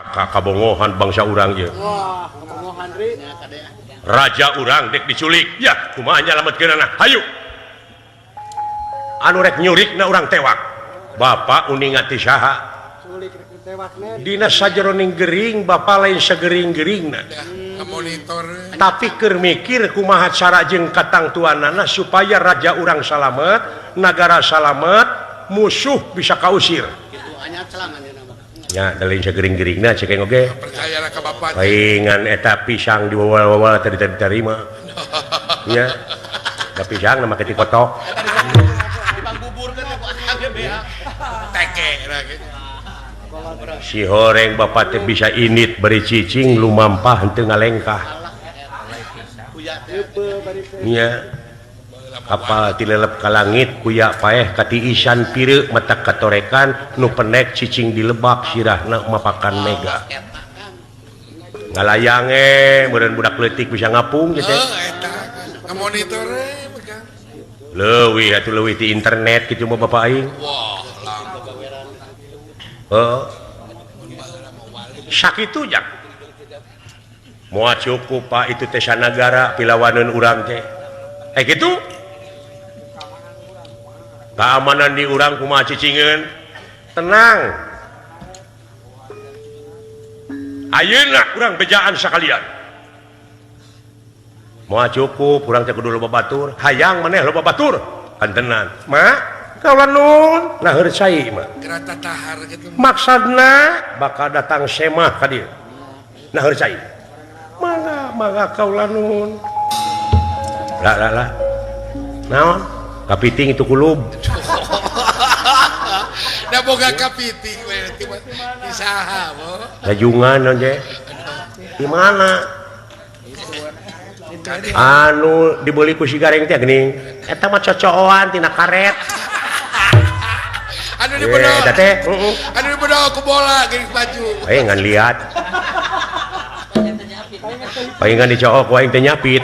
Kabongohan bangsa urang ieu. Wah, kabongohan ri. Raja urang dek diculik. Ya, kumaha nyalametkeunana? Hayu. Anu rek nyurikna urang tewak. Bapak uninga ti saha? Culik rek ditewak nih. Dina sajeroning gering, bapak lain segering-geringna. Monitor. Tapi keur mikir kumaha cara jeung katangtuanana supaya raja urang salamet, nagara salamet, musuh bisa kausir. Ya, lain segering-geringna cek aing oge. Percayalah ka bapak. Paingan eta pisang diwawal-wawal tadi diterima. Nya. Da pisang na make dikotok. Teke lah gitu. Si horeng bapak teh bisa init bari cicing lumampah henteu ngalengkah. Nya. Kapal tilelep ka langit kuya paeh katiisan pireuk mata katorekan nu penek cicing di lebak sirahna mapakan mega. Ngalayang meureun budak leutik bisa ngapung gitu. Heuh eta. Ngamonitor megang. Leuwih atuh leuwih ti internet kitu mah bapak aing. Wah, lampu. Heuh. Sakitu jak. Moal cukup Pak itu teh sanagara pilawaneun urang teh. Kitu? Keamanan di urang kumaha cicingeun? Tenang. Ayeuna urang bejaan sakalian. Moal cukup urang teh kudu loba batur, hayang maneh loba batur. Kantenan. Ma, kaula nun, nah heur cai mah. Gerata tahar gitu. Maksudna bakal datang semah ka dieu. Nah heur cai. Mangga, mangga kaula nun. Lah lah lah. Naon? Kapiting itu kulub. Da boga kapiting we di saha bo. Lajungan naon je? Di mana? Anu dibeli ku si gareng teh geuning. Eta mah cocoan tina karet. Anu dibedol. Eta teh, heeh. Anu dibedol ku bola geuning baju. Ngan liat. Palingan dicook ku aing teh nyapit.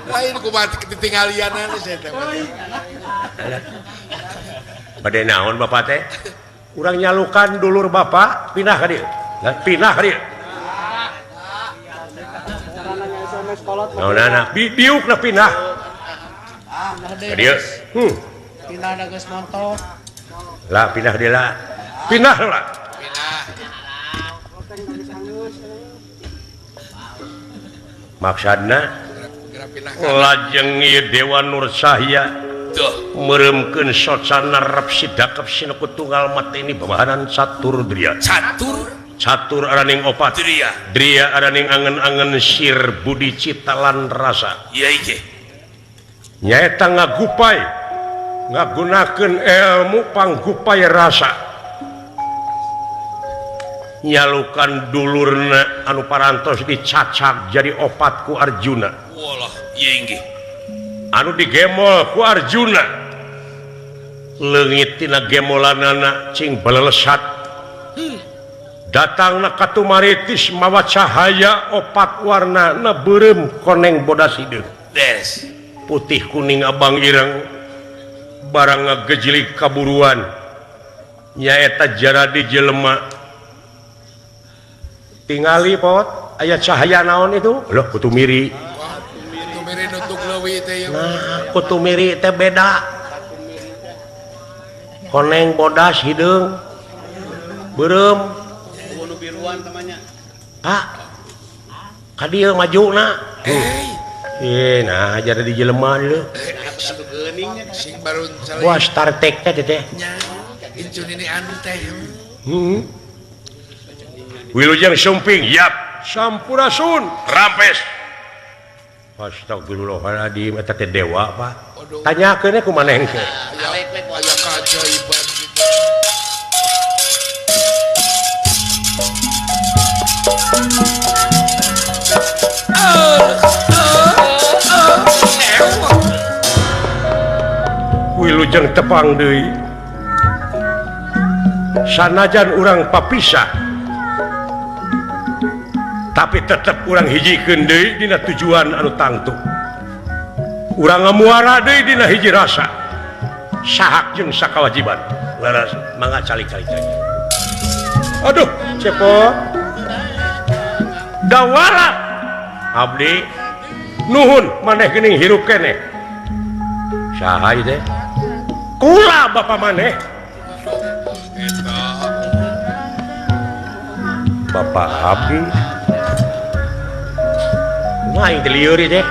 Lain ku mati ketinggalianan saya teh. Bade naon bapak teh? Urang nyalukan dulur bapak pindah ka dieu. Lah pindah ka dieu. Naonana biukna pindah. Ka dieu. Pindah da geus montok. Lah pindah deui lah. Pindah lah. Pindah. Maksudna lajeng ieu Dewa Nur Cahya meremkeun socana rep sidakep sineku tunggal mateni babahanan catur dria. Catur? Catur araning opat. Dria. Dria araning angen-angen sir budi cita lan rasa. Ieu ieu. Nyaeta ngagupai ngagunakeun ilmu panggupai rasa. Nyalukan dulurna anu parantos dicacak jadi opat ku Arjuna. Walah, ieu inggih. Anu digemol ku Arjuna. Leungit tina gemolanana cing balelesat. Datangna ka Tumaritis mawa cahaya opat warna na beureum koneng bodas hideung. Des. Putih kuning abang ireng barang ngagejilig kaburuan. Nyaeta jaradi jelema. Tingali pot aya cahaya naon itu? Loh, kutu miri. Kutu miri nutuk leuwih teh ieu. Nah, kutu miri teh beda. Koneng bodas hideung. Beureum. Nu biruan tamanya. Pak. Ka dieu majuna. Nah jadi di jelema deui. Sing baru calik. Wah, Star Trek teh teh. Nya, incun ini anu teh. Wilujeng Sumping, yap. Sampurasun, rampes. Astagfirullahaladzim, eta teh dewa, Pak. Tanyakeun ku maneh engke. Aya keajaiban gitu. Wilujeng tepang deui. Sanajan urang papisah, tapi tetep urang hijikeun deui dina tujuan anu tangtu. Urang ngamuara deui dina hiji rasa. Sahak jeung sakawajiban. Leres mangga calik-calik. Aduh cepot dawala abdi nuhun maneh geuning hirup keneh saha ieu teh kula bapa maneh bapak abdi aing teh lieur teh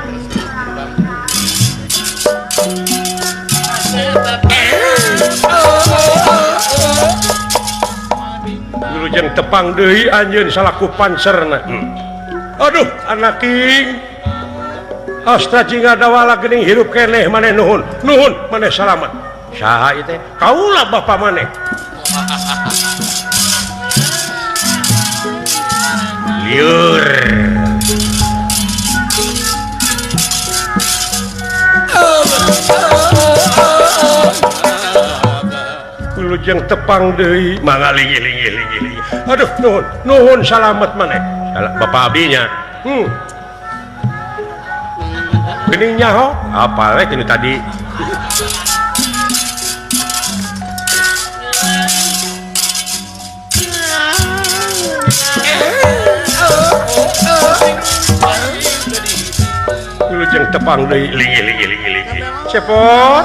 wilujeng tepang deui anjeun salaku pancerna. Aduh anak king Astra jingga dawala geuning hirup keneh maneh nuhun nuhun maneh salamat saha ieu teh kaula bapa maneh lieur wilujeng tepang deui mangga linggih linggih linggih linggih aduh nuhun nuhun salamet maneh bapak abdinya geuning nyaho apa we tinu tadi wilujeng tepang deui linggih linggih linggih linggih cepot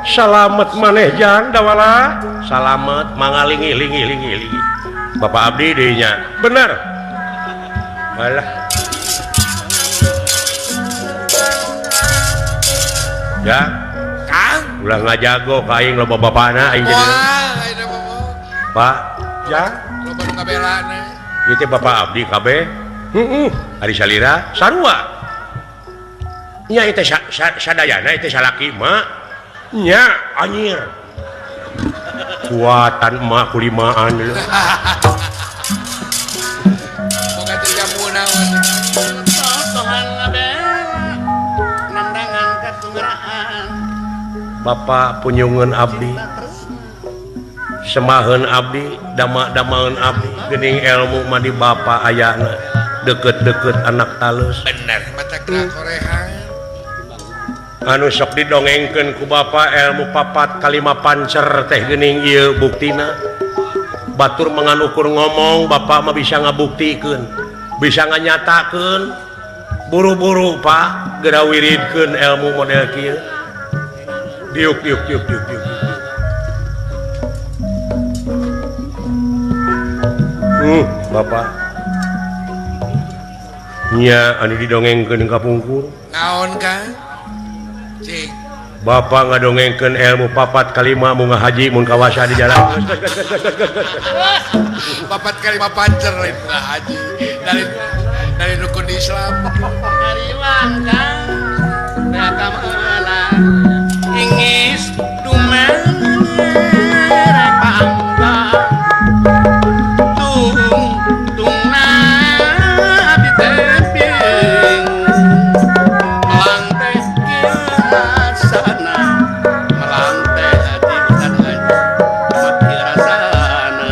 salamet maneh jang dawala salamet mangga linggih linggih linggih linggih bapak abdi deui nya bener alah ya Kang ulah ngajago ka aing loba bapana aing jadi Pak jang loba nu ngabelana ieu teh bapak abdi kabeh heeh ari salira sarua nya ieu teh sadayana ieu teh salaki mah nya anjir kuatan emak kulimaan lho boga jamu naon Bapak punyungeun abdi semaheun abdi dama-damaeun abdi geuning ilmu mah di bapa ayana deukeut-deukeut anak talus bener mata korehan anu sok didongengkeun ku bapa ilmu papat kalima pancer teh geuning ieu buktina batur menganukur ngomong bapak mah bisa ngabuktikeun bisa nganyatakeun buru-buru Pak geura wiridkeun ilmu model kieu diuk diuk diuk diuk diuk bapak nya anu didongengkeun ka pungkur naon Kang cing bapak ngadongengkeun ilmu papat kalima mun ngahaji mun kawasa di jalan papat kalima pancer lain ngahaji dari rukun Islam kariwang Kang raka ingis dumang pangga tung tungna diteping melantai kiasana melantai hati dan mati rasana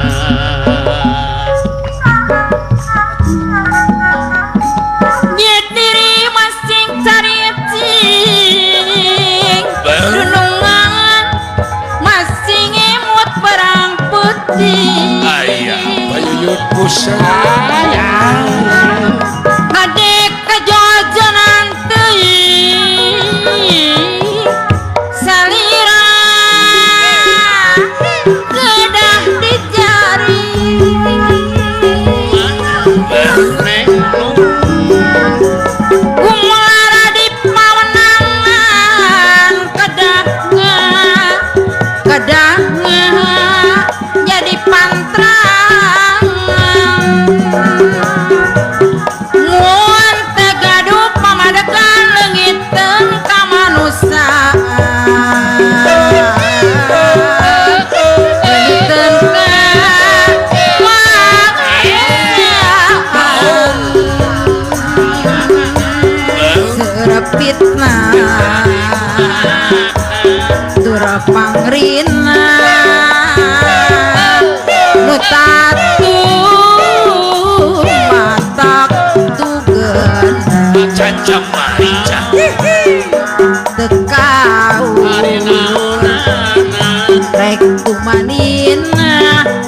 nyetiri masing cariting dunungan masing emut perang putih ayah payuyut pusat ngadek kejojonan teuing salira kedah dicari gumalara di pawenangan kedahnya kedahnya jadi pantrangan mun teu gaduh pamadegan leungiteun kamanusiaan leungiteun kemanusiaan serepitna dura pangrina nu tatu matak tugena caca marica teu kaur rek tumanina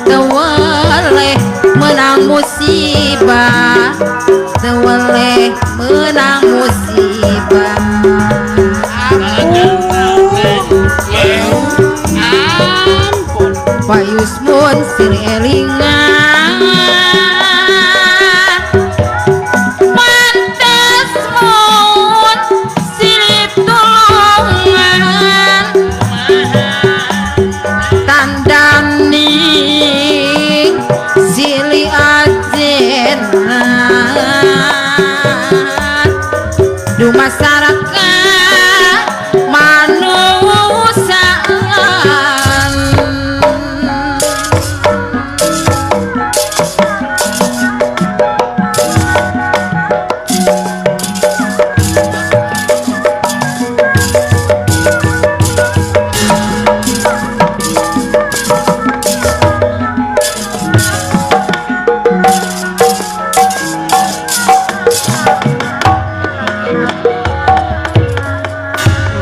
teu weleh Musibah teu weleh meunang musibah. Ampun. Payus mun sir elingan pantes mun silih tulungan tandani silih ajenan dumasaraka manusaan.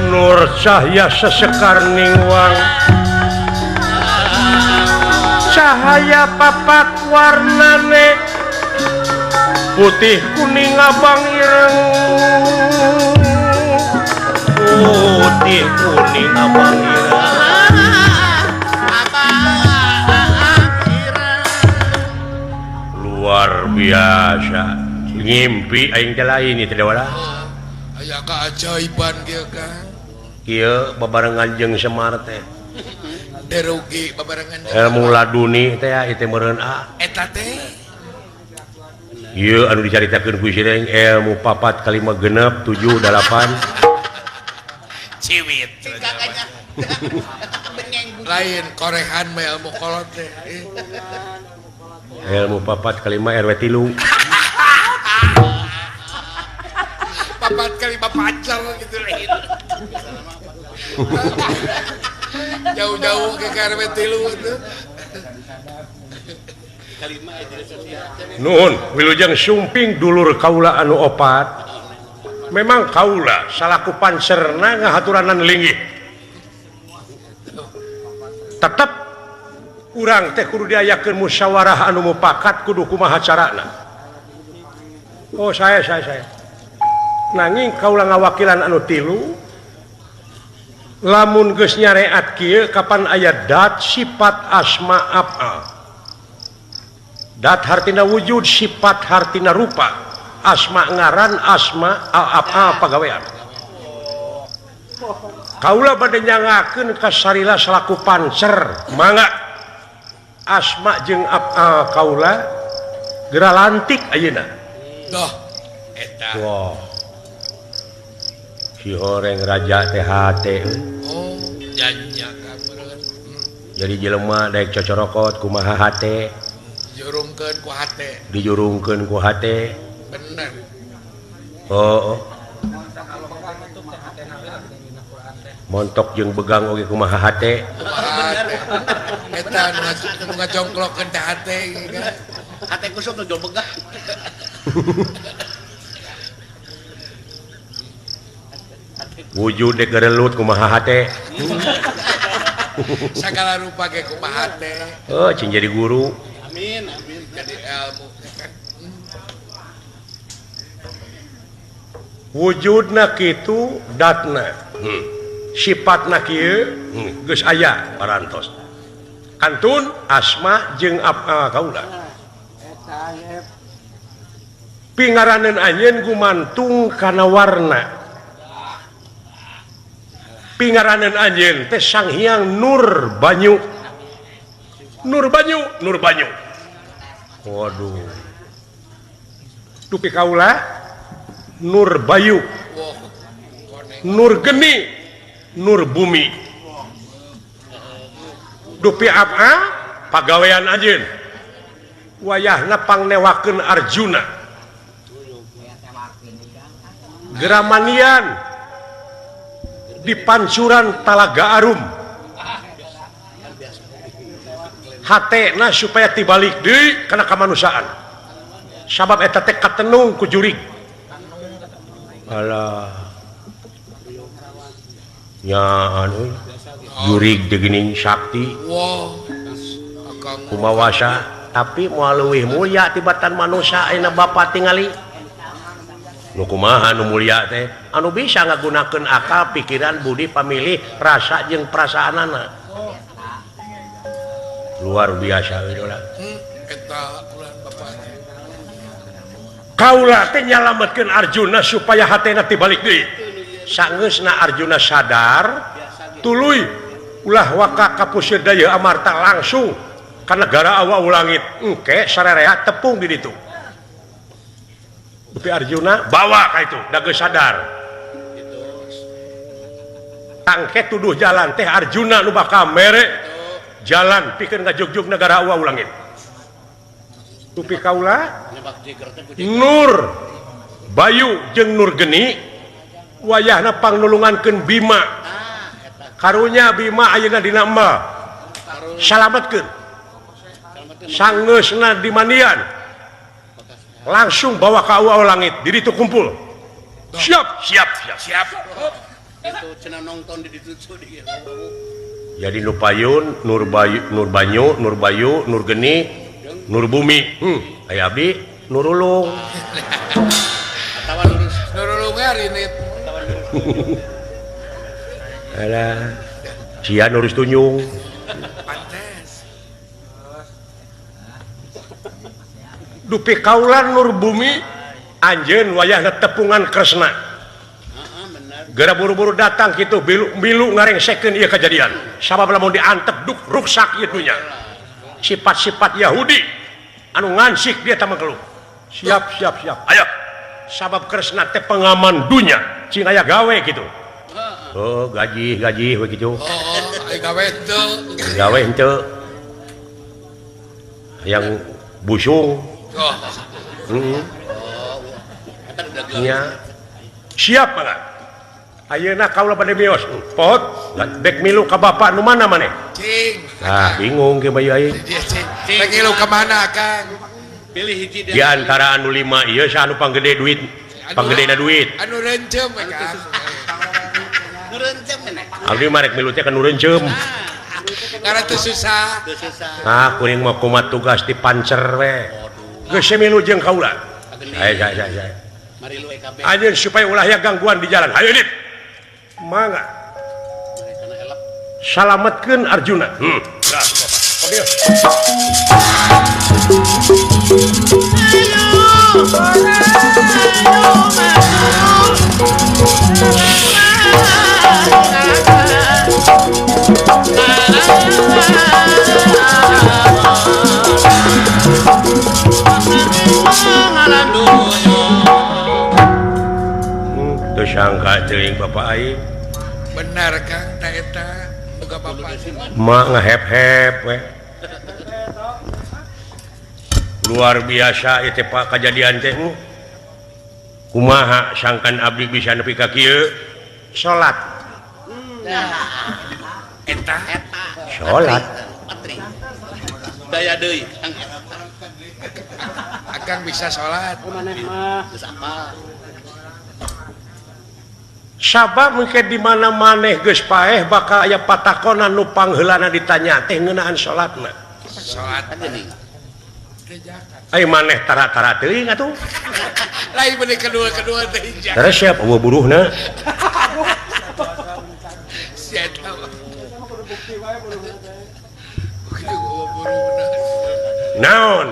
Nur cahya sesekar ningwang cahaya papat warnane putih kuning abang ireng putih kuning abang ireng luar biasa ngimpi aing teh lain ieu teh wala aya keajaiban kieu kan kieu babarengan jeung Semar teh derugi babarengan ilmu laduni teh ieu teh meureun a eta teh ieu anu dicaritakeun ku Sireng ilmu 4 5 6 7 8 ciwit lain korehan mah ilmu kolot teh ilmu 4 5 RW 3 4 kali 5 pacar gitu lain. Jauh-jauh ke RW 3 itu. Nuhun wilujeng sumping dulur kaula anu opat. Memang kaula salaku panserna ngahaturanan linggih. Tetep urang teh kudu diayakeun musyawarah anu mupakat kudu kumaha carana. Oh saya. Nanging kaula ngawakilan anu tilu lamun geus nyareat kieu kapan aya dat sifat asma af'al. Dat hartina wujud, sifat hartina rupa, asma ngaran, asma af'al pagawean. Kaula bade nyangakeun ka Sarila salaku pancer, mangga asma jeung af'al kaula geura lantik ayeuna. Doh eta. Wah. Si horeng raja teh hate. Oh, nyanyi kamu. Jadi jelema daek cocorokot kumaha hate. Dijurungkeun ku hate. Dijurungkeun ku hate. Bener. Oh. Montok jeung begang oge kumaha hate. Eta nu ngajongklokkeun teh hate kan. Hate kusum nu begang. Wujud dek gerelut kumaha hate. Sagala rupa ge kumaha hate. Oh, cing jadi guru. Amin, amin jadi ilmu. Wujudna kitu datna. Sifatna kieu geus aya parantos. Kantun asma jeung af'al kaula. Pingaraneun anjeun gumantung kana warna. Pingaraneun anjeun teh Sang Hyang Nur Banyu. Nur Banyu, Nur Banyu. Waduh. Dupi kaula Nur Bayu. Nur Geni, Nur Bumi. Dupi apa? Pagawean anjeun. Wayahna pangnewakeun Arjuna. Geramanian di pancuran Talaga Arum. Hatena supaya tibalik deui kana kamanusiaan. Sabab eta teh katenung ku jurig. Alah. Nya anu jurig teh geuning sakti. Wah. Kumawasa. Tapi moal leuwih mulia tibatan manusia ayeuna bapa tingali. Nu kumaha nu mulia teh? Anu bisa ngagunakeun akal, pikiran, budi, pamilih, rasa jeung perasaanana. Luar biasa we dola. Eta ulah bapak. Kaula teh nyalametkeun Arjuna supaya hatena tibalik deui. Sangeusna Arjuna sadar, tuluy ulah waka ka puseur daya Amarta langsung ka negara awa ulangit. Engke sarerea tepung di ditu. Tapi Arjuna bawa ka itu, da geus sadar. Tangke tuduh jalan teh Arjuna nu bakal mere jalan pikeun ngajugjug negara awa ulangit. Tupi kaula Nur Bayu jeung Nur Geni wayahna pangnulungankeun Bima. Karunya Bima ayeuna dina emal. Salametkeun. Sangeusna di mandian. Langsung bawa ka awa langit, di ditu kumpul. Siap, siap, siap, siap. Itu cenah nonton di ditu di. Jadi nu payun, Nur Bayu, Nur Banyu, Nur Bayu, Nur Geni, Nur Bumi. Aya abdi Nurulung. Atawa lurus. Nurulung ge rinit. Alah. Sia nurus tunjung. Pantes. Dupi kaulan Nur Bumi anjeun wayahna tepungan Kresna. Heeh, bener. Geura buru-buru datang kitu bilu ngarengsekeun ieu kajadian. Sabab lamun diantep duk ruksak ieu dunya. Sifat-sifat Yahudi anu ngansik dia tah mangkeluh. Siap, siap, siap. Ayo. Sabab Kresna teh pengaman dunya, cing aya gawe kitu. Oh, gaji, gaji we kitu. Oh, aya gawe henteu. Gawe henteu. Yang busung. Oh. Oh, nya. Siap mangga. Ayeuna kaula bade mios. Pot, bek milu ka bapak nu mana maneh? Cing. Ah, bingung ge bayu aing. Bek milu ka mana, Kang? Pilih hiji di antara anu 5 ieu saha anu panggede duit? Panggedena duit. Anu rencem we, Kang. Nu rencem meneh. Abdi mah rek milu teh ka nu rencem. Karena teu susah. Teu susah. Ah, kuring mah kumaha tugas di pancer we. Geus milu jeung kaula. Hayo, hayo, hayo. Mari lu EKB. Anjeun supaya ulah aya gangguan di jalan. Hayo dit. Mangga. Salametkeun Arjuna. Nah, oke. Teu sangka teuing bapak aing. Benar Kang, ta eta boga bapak. Mak ngehep-hep we. Luar biasa ieu teh Pak kajadian teh. Kumaha sangkan abdi bisa nepi ka kieu? Salat. Eta salat. Daya deui. Akang bisa salat. Maneh mah geus apal. Sabab mungkin di mana maneh geus paeh bakal aya patakonan nu pangheulana ditanya teh ngeunaan salatna. Salat geuning. Ai maneh tara-tara teuing atuh. Lain bener kedua-kedua teh. Terus siap eueuh buruhna. Sia eta. Naon?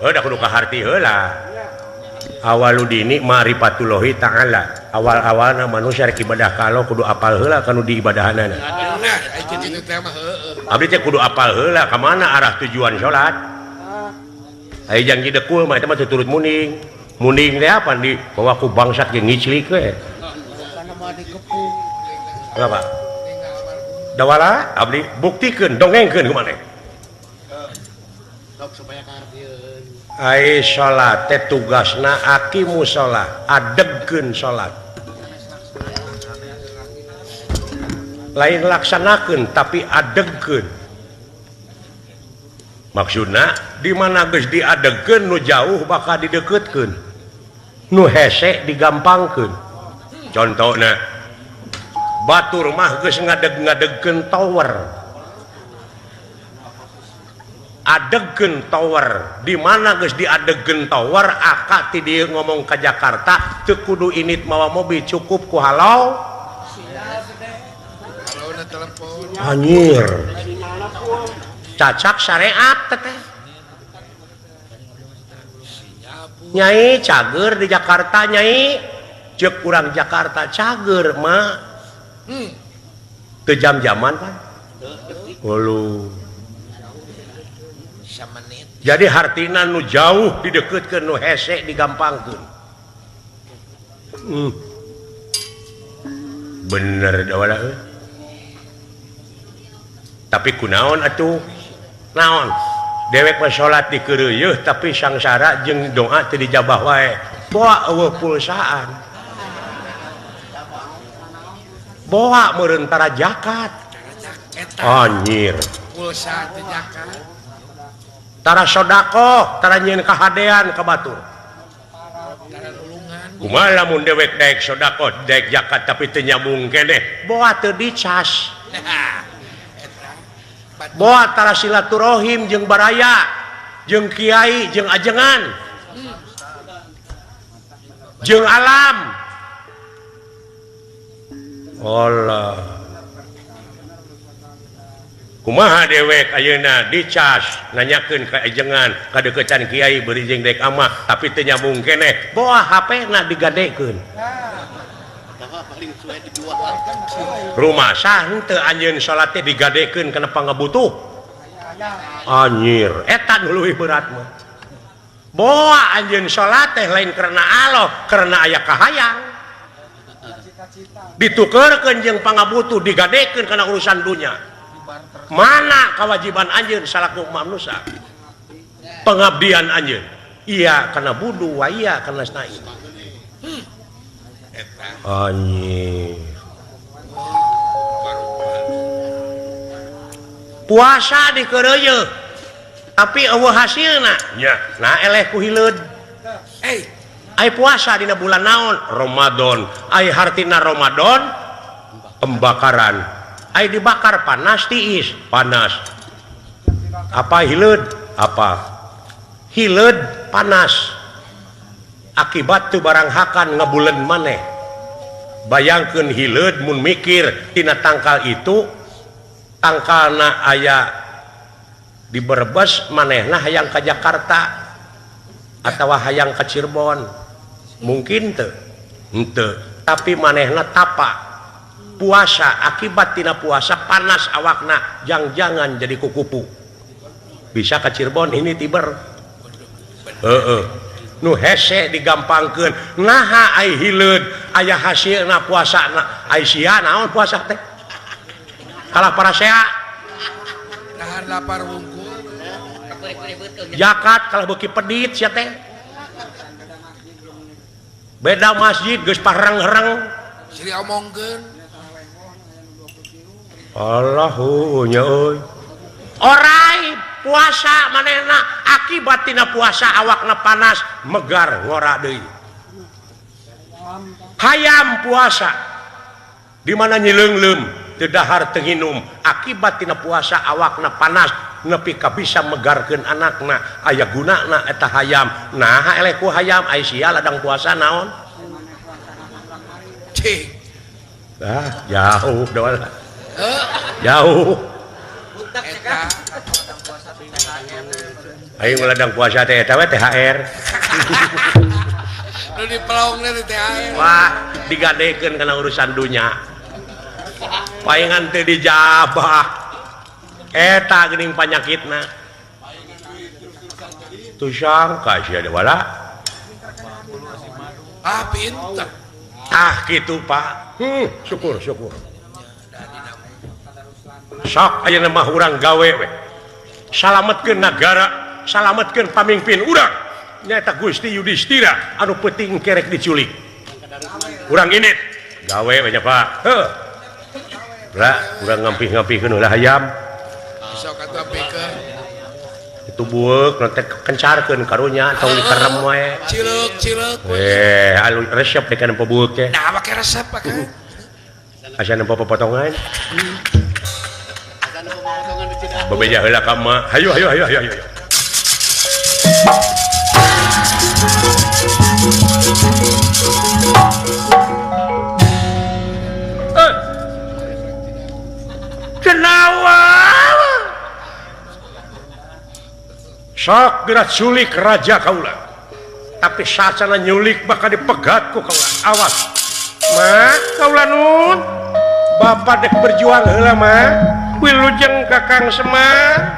Heuh da kudu kaharti heula. Awaludini ma'rifatullahi ta'ala. Awal-awalna manusia rek ibadah ka Allah kudu apal heula kanu diibadahanana. Nah, kitu teh mah heueuh. Abdi teh kudu apal heula ka mana arah tujuan salat. Aya janji dekul mah eta mah turut muning. Muning teh apa di bawa ku bangsat ge ngiclik we. Kenapa? Dawala abdi buktikeun dongengkeun ku maneh. Sok supaya kahartieun. Ai salat teh tugasna aqimu shalah, adegkeun salat. Lain laksanakeun tapi adegkeun. Maksudna di mana geus diadegkeun nu jauh bakal dideukeutkeun. Nu hese digampangkeun. Contohna batur mah geus ngadeg-ngadegkeun tower. Adegkeun tower di mana geus diadegkeun tower aka ti dieu ngomong ka Jakarta teu kudu init mawa mobil cukup ku halau anjir cacak syariat teteh nyai cager di Jakarta nyai ceuk urang Jakarta cager mah teu jam-jaman kan hulu. Jadi hartina nu jauh dideketkeun nu hese digampangkeun. Bener da wala euy. Tapi kunaon atuh? Naon? Dewek mah salat dikeureuyeut tapi sangsara jeung doa teu dijabah wae. Boa eueuh pulsaan. Boa meureun tara zakat. Anjir. Pulsa teu zakat. Tara sodakoh, tara nyieun kahadean ka batur. Kumaha lamun dewek daek sodakoh, daek zakat tapi teu nyambung keneh, boa teu dicas. Boa tara silaturahim jeung baraya, jeung kiai, jeung ajengan. Jeung alam. Allah. Kumaha dewek ayeuna dicas nanyakeun ka ajengan kadeukeutan kiai beurijing jeung dek amah tapi teu nyambung keneh boa HP-na digadekeun. Rumah sah henteu anjeun salat teh digadekeun kana pangabutuh. Anjir eta nu leuwih berat mah. Boa anjeun salat teh lain karena Allah, karena aya kahayang. Ditukeurkeun jeung pangabutuh digadekeun kana urusan dunya. Mana kewajiban anjeun salaku manusia pengabdian anjeun iya karena budu wa iya karena snain anjir puasa dikeureuyeut tapi eueuh hasilna nya nah eleh ku hileud ai puasa dina bulan naon Ramadan ai hartina Ramadan pembakaran ai dibakar panas tiis panas apa hileud apa hileud panas akibat tu barang hakan ngebulen maneh bayangkeun hileud mun mikir tina tangkal itu tangkalna aya di Brebes manehna hayang ka Jakarta atawa hayang ka Cirebon mungkin teu henteu tapi manehna tapa puasa akibat tina puasa panas awakna jang-jangan jadi kukupu bisa ke Cirebon ini tiber heeh nu hese digampangkeun naha ai hileud aya hasilna puasana ai sia naon puasa teh kalah parasea nahan lapar wungkul zakat kalah beuki pedit sia teh beda masjid geus pareng-reng sri omongkeun Allahu nya euy. Orai puasa manehna akibat tina puasa awakna panas megar ngora deui. Hayam puasa di mana nyileungleum teu dahar teu nginum akibat tina puasa awakna panas nepi ka bisa megarkeun anakna aya gunana eta hayam. Naha eleh ku hayam ai sia ladang puasa naon? Cing. Ah, jauh doa. Jauh. Ayo ladang puasa teh eta we THR. Nu dipelongna di THR. Wah, digadekeun kana urusan dunya. Paingan teu dijabah. Eta geuning panyakitna. Tuh sangka sia da wala. Ah, pinter. Ah, kitu Pak. Syukur, syukur. Sok ayeuna mah urang gawe we. Salametkeun nagara, salametkeun pamimpin urang. Nyaeta Gusti Yudhistira anu peuting kerek diculik. Urang ini gawe we nya Pak. Heuh. Lah, urang ngampih-ngampihkeun heula hayam. Sok atuh pikeun. Itu bueuk nanti kencarkeun karunya tong dikerem we. Cileuk, cileuk. Anu resep deh kana bueuk teh. Nah, make resep make. Asa nempo potongan. Bebeja heula ka emak. Hayu hayu hayu hayu. Kenawa sok geura culik raja kaula tapi sacana nyulik bakal dipegat ku kaula. Awas ma kaula nun bapak dek berjuang heula ma wilujeng Kakang Semar.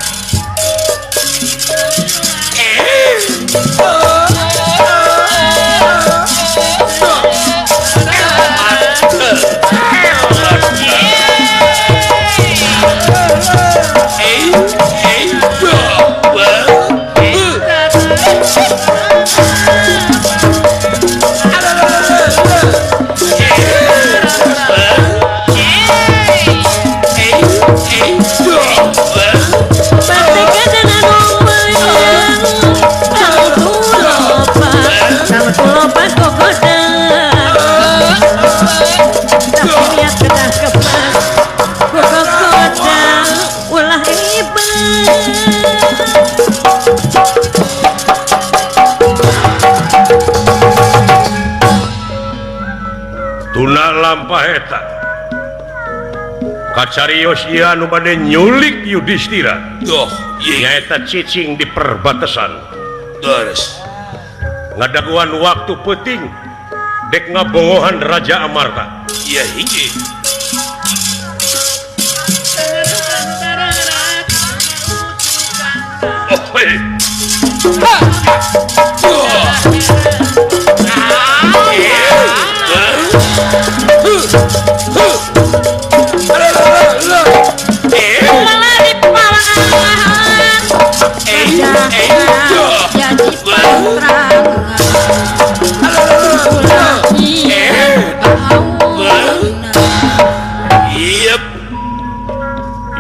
Tuna lampah eta kacarios ieu anu bade nyulik Yudhistira. Duh, nyaeta cicing di perbatasan. Terus ngadaguan waktu peuting dek ngabongohan Raja Amarta. Iya hiji. Oh, hey.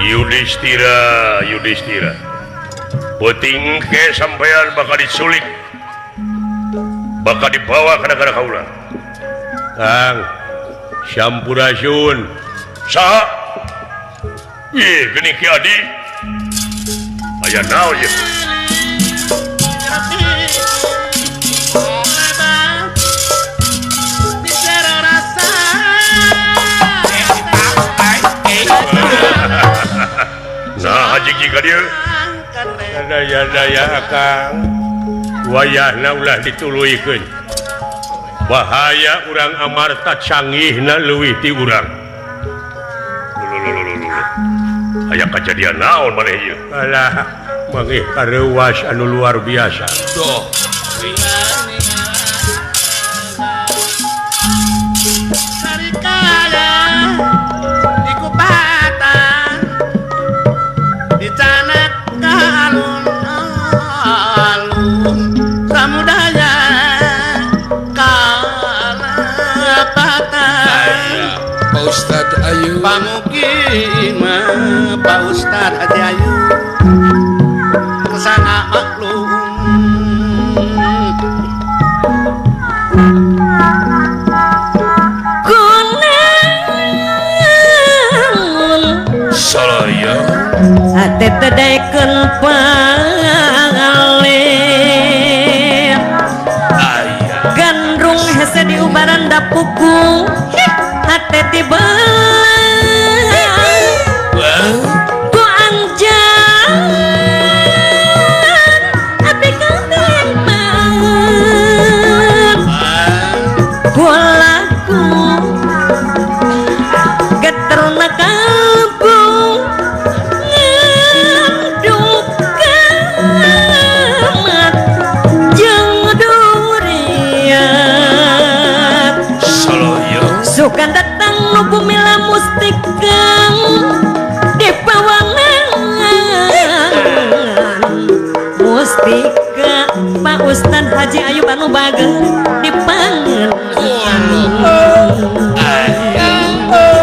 Yudhistira, Yudhistira, peuting ke sampean bakal diculik, bakal dibawa ke negara kaula. Kang Sampurasun, saha? Ih, geuning Ki Adi. Aya naon ieu? Nah, haji ka dieu. Daya-daya akang. Wayahna ulah dituluykeun. Bahaya urang Amarta canggihna leuwih ti urang. Aya kajadian naon maneh ieu? Alah, mangih kareuwas anu luar biasa. Duh. Sarikaya di kupatan dicanak ka alun-alun samudaya kalepatan. Pak Ustad Ayu pamukima Pak Ustad Haji Ayu kesana maklum. Kunaon Salaya hate teh daekeun pangalir aya gandrung hese diubaran dapuku hate tibelang ku anjan abdi katemang bolaku geterna kalbu ngandung kamat jeung duriat Salaya sukan datang nu bumi mustikang di pawangan mustika Pak Ustad Haji Ayub anu bager di pangan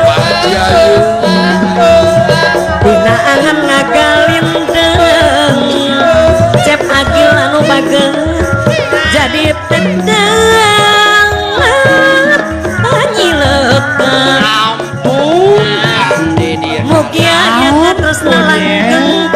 Pak Haji Ayu dina angan ngagalindeng cep agil anu bager jadi tendang panyilekan mugia nya terus langgeng.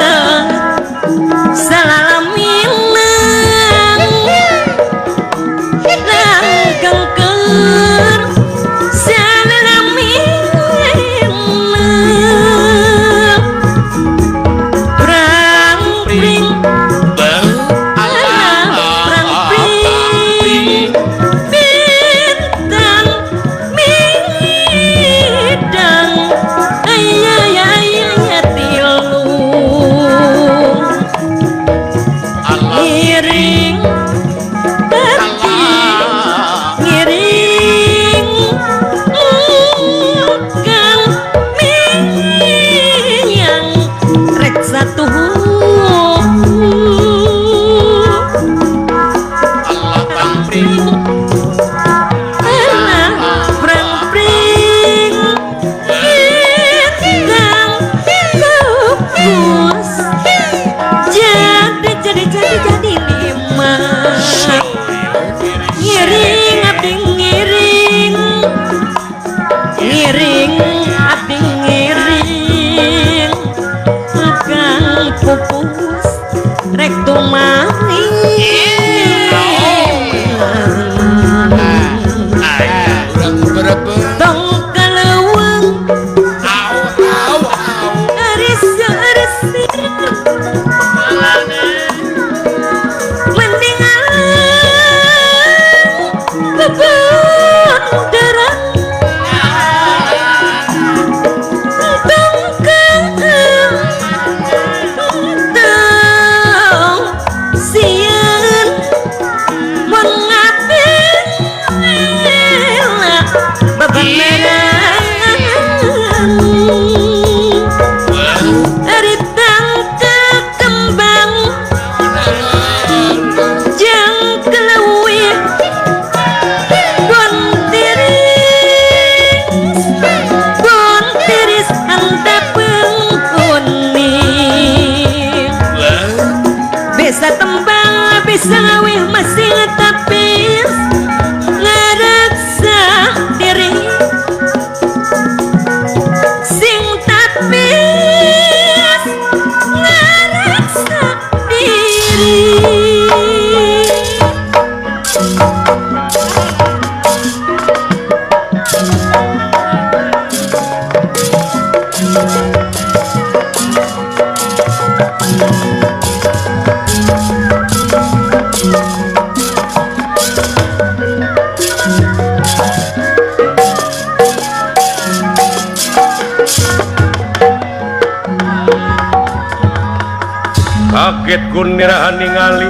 Kaget Gunirahan ningali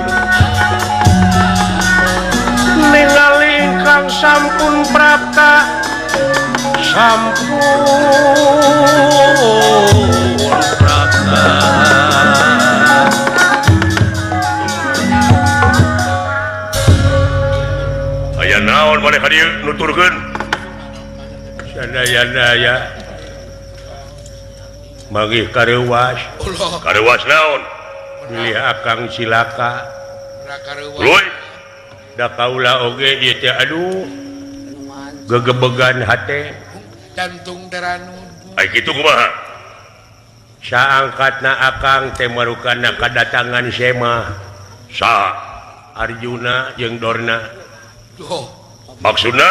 ningali ingkang sampun prapta sampun prapta aya naon maneh ka dieu nuturkeun sadaya-daya manggih kareuwas kareuwas naon bilih akang cilaka luy da kaula oge ieu teh aduh gegebegan hate jantung teranu ai kitu kumaha saangkatna akang teh marukana kadatangan Sema sa Arjuna jeung Dorna oh maksudna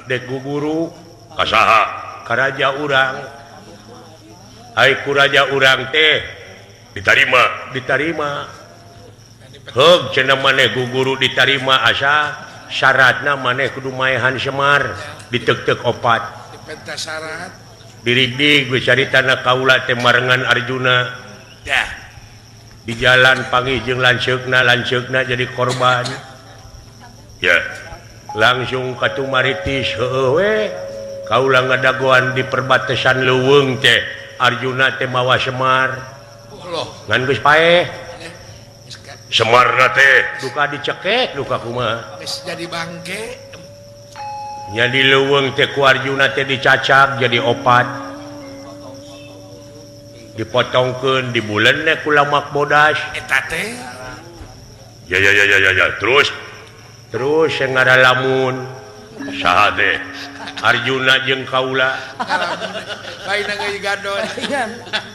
dek guguru ka saha ka raja urang ai ku raja urang teh ditarima ditarima heug cenah maneh guguru ditarima asa syaratna maneh kudu maehan Semar diteuk-teuk opat dipenta syarat dirigdig we caritana kaula teh marengan Arjuna dah di jalan panggih jeung lanceukna lanceukna jadi korban ya langsung katumaritis heueuh we kaula ngadagoan di perbatasan leuweung teh Arjuna teh mawa Semar ngan geus paeh Semarna teh duka dicekek duka kumaha geus jadi bangke nya di leuweung teh ku Arjuna teh dicacak jadi opat dipotongkeun dibulen ku lamak bodas eta teh ya ya ya ya ya terus terus yang ngaralamun saha teh Arjuna jeung kaula lain geus gadon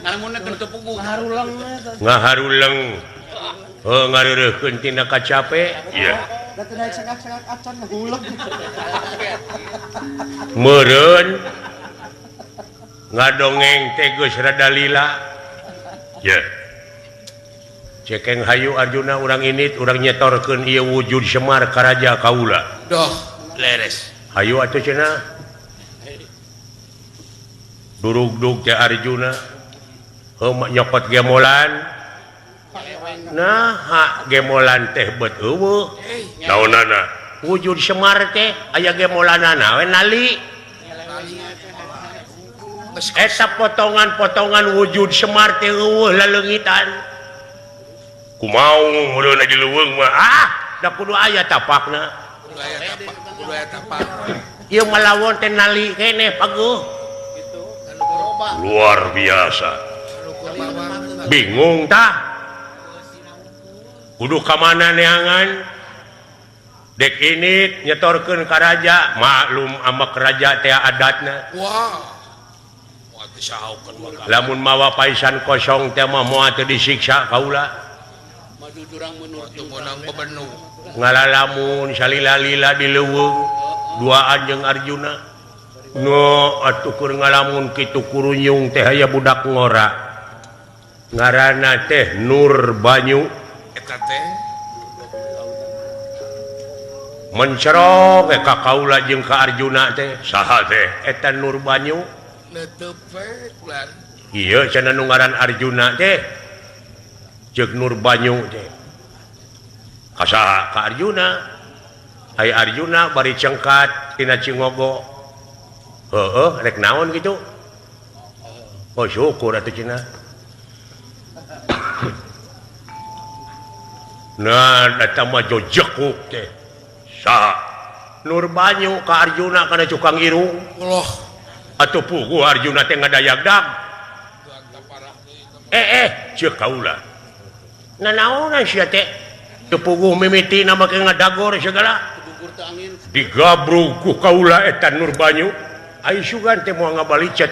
ngalamunna teu puguh ngaharuleng heuh ngareureuhkeun tina kacape ieu da teu naik sengak-sengak acan ngahuleng meureun ngadongeng teh geus rada lila ye cekeng hayu Arjuna urang init urang nyetorkeun ieu wujud Semar ka raja kaula doh leres hayu atuh cenah durugdug teh Arjuna heuh nyokot gemolan nah ha gemolan teh bet eueuh naonana wujud Semar teh aya gemolanana we nali eta potongan-potongan wujud Semar teh eueuh laleungitan kumaha meureun di leuweung mah ah da kudu aya tapakna kudu aya tapak kudu aya tapak ieu malawon teh nali keneh paguh luar biasa bingung tah kudu ka mana neangan dek ini nyetorkeun ka raja maklum amak raja teh adatna wah lamun mawa paisan kosong teh mah moal teu disiksa kaula ngalalamun salila-lila di leuweung duaan jeung Arjuna no atuh keur ngalamun kitu kurunyung teh aya budak ngora ngaranna teh Nur Banyu eta teh mencerok ka kaula jeung ka Arjuna teh saha teh eta Nur Banyu neuteub we ular ieu cenah nu ngaran Arjuna teh jeung Nur Banyu teh ka saha ka Arjuna ai Arjuna bari cengkat tina Cingogo heueuh rek naon kitu oh syukur atuh cenah nah eta mah jojekuk teh saha Nur Banyu ka Arjuna kana cukang irung Allah atuh puguh Arjuna teh ngadayagdag ceuk kaula nanaonan sia teh teu puguh mimitina make ngadagor segala digabrug ku kaula eta Nur Banyu ai sugan teh moal ngabalicet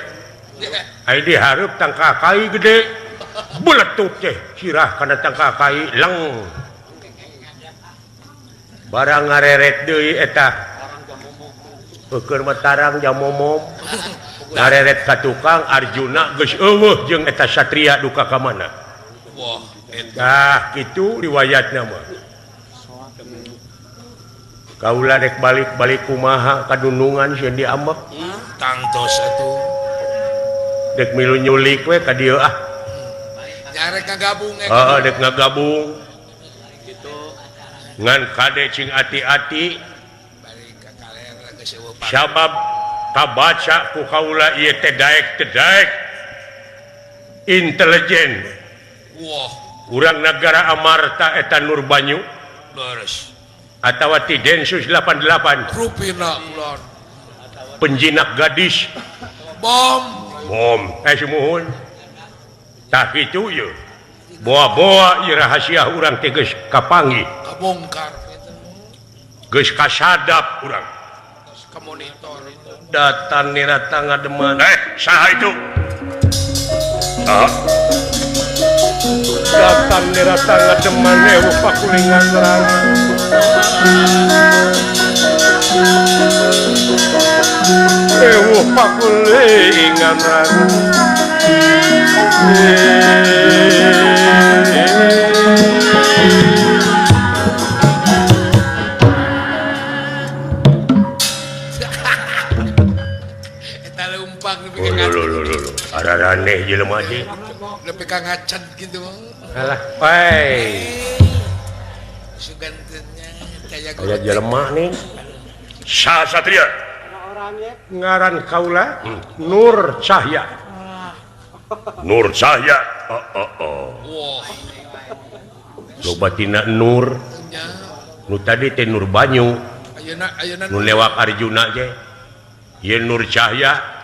ai dihareup tangka kai gede beletup teh sirah kana tangka kai leng Barang ngareret deui eta. Peukeun mah tarang jamomom. Ngareret ka tukang Arjuna geus eueuh jeung eta satria duka ka mana. Wah, eta. Tah kitu riwayatna mah. Kaula rek balik-balik kumaha kadunungan sieun diambek. Tangtos atuh. Dek milu nyulik we ka dieu ah. Nya rek ngagabung e. Heeh, dek ngagabung. Kitu. Ngan kade cing ati-ati. Balik ka kaler geus eueuh. Sabab kabaca ku kaula ieu teh daek teh daek. Intelijen. Wah, urang nagara Amarta eta Nurbanyu. Leres. Atawa ti Densus 88. Rupina ulon. Penjinak gadis. Bom. Bom, sumuhun. Tah kitu ieu. Boa-boa ieu rahasia urang teh geus kapanggih. Kabongkar. Geus kasadap urang. Geus kamonitor. Datan nirata ngademan. Saha itu? Saha? Datan nirata ngademan eueuh pakulingan urang. Eueuh pakulingan urang. Eta leumpang nepi ka araraneh jelema teh. Nepi ka ngacen kitu. Alah, pai. Sugan teh nya aya jelema nih. Saha satria? Ngaran kaula Nur Cahya. Nur Cahya. Oh oh oh. Wah. Loba tina Nur. Nu tadi teh Nur Banyu. Ayeuna ayeuna nu lewak Arjuna teh. Ieu Nur Cahya.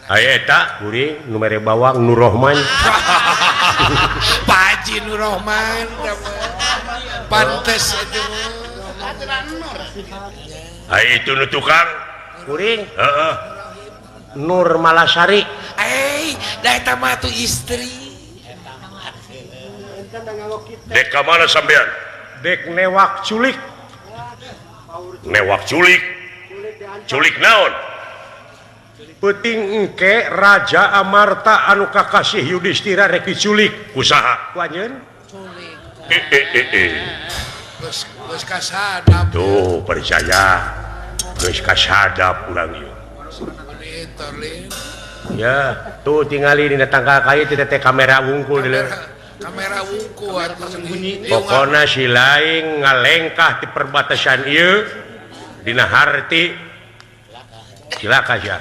Aya eta kuring nu mere bawang Nur Rohman. Pak Haji Nur Rohman. Pantes itu. Aya itu nu tukang kuring. Heeh. Nur Malasari. Da eta mah atuh istri. Dek ka mana sampean? Dek newak culik. Newak culik. Culik naon? Peuting engke Raja Amarta anu kakasih Yudhistira rek diculik. Ku saha? Ku anjeun? Culik. Geus geus kasadap. Tuh percaya. Geus kasadap urang ieu. Ya, tuh tingali dina tangkal kayu teh teh kamera wungkul di leuh. Kamera wungkul atuh. Pokona si laing ngalengkah di perbatasan ieu dina harti cilaka sia.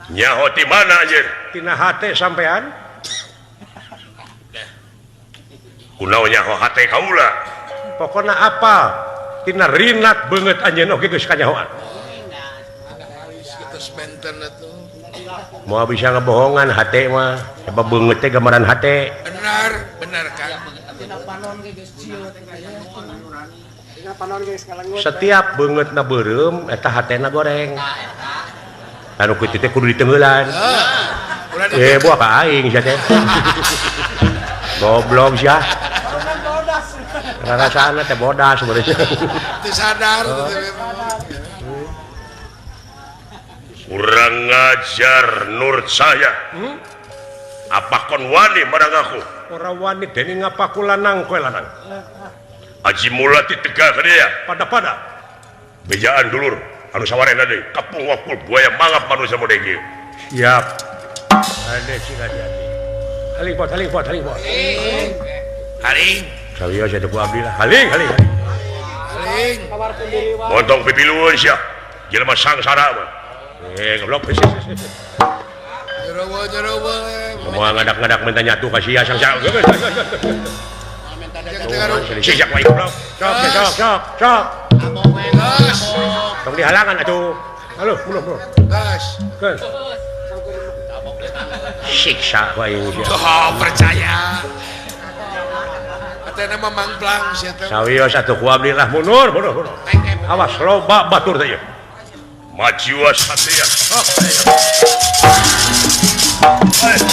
Nyaho ti mana anjeun? Tina hate sampean? Kunaon nyaho hate kaula? Pokona apa? Tina rinat beungeut anjeun oge geus kanyahoan. Moal bisa ngebohongan hate mah, sebab beungeut teh gambaran hate. Benar, benar kan. Setiap beungeutna beureum eta hatena goreng. Anu kitu teh kudu ditenggeulan. Buah ka aing sia teh. Goblok sia. Rarasana teh bodas sebenarnya. Teu sadar Kurang ngajar Nur Cahya. Apa kon wani marang aku? Ora wani dening ngapa ku lanang kowe lanang. Aji mula ditegah ka dia. Pada-pada. Bejaan dulur anu sawarena deui kapung wakul buaya mangap manusia model ieu. Siap. Ade sing hati-hati. Haling pot, haling pot, haling pot. Haling. Sawios aya ku abdi lah. Haling, haling. Haling. Montong pipilueun sia. Jelema sangsara mah. Goblok. Jero-jero. Semua ngadak-ngadak minta nyatu ka sia sangsara. Siap wae goblok. Sok, sok, sok, sok. Tong dihalangan atuh. Halo, mulur, mulur. Gas. Gas. Siksa wae sia. Oh, percaya. Atena mah mangplang sia teh. Sawios atuh ku abdi lah mundur, mundur, mundur. Awas loba batur teh ieu. Majiwa satria. Oh, ayo.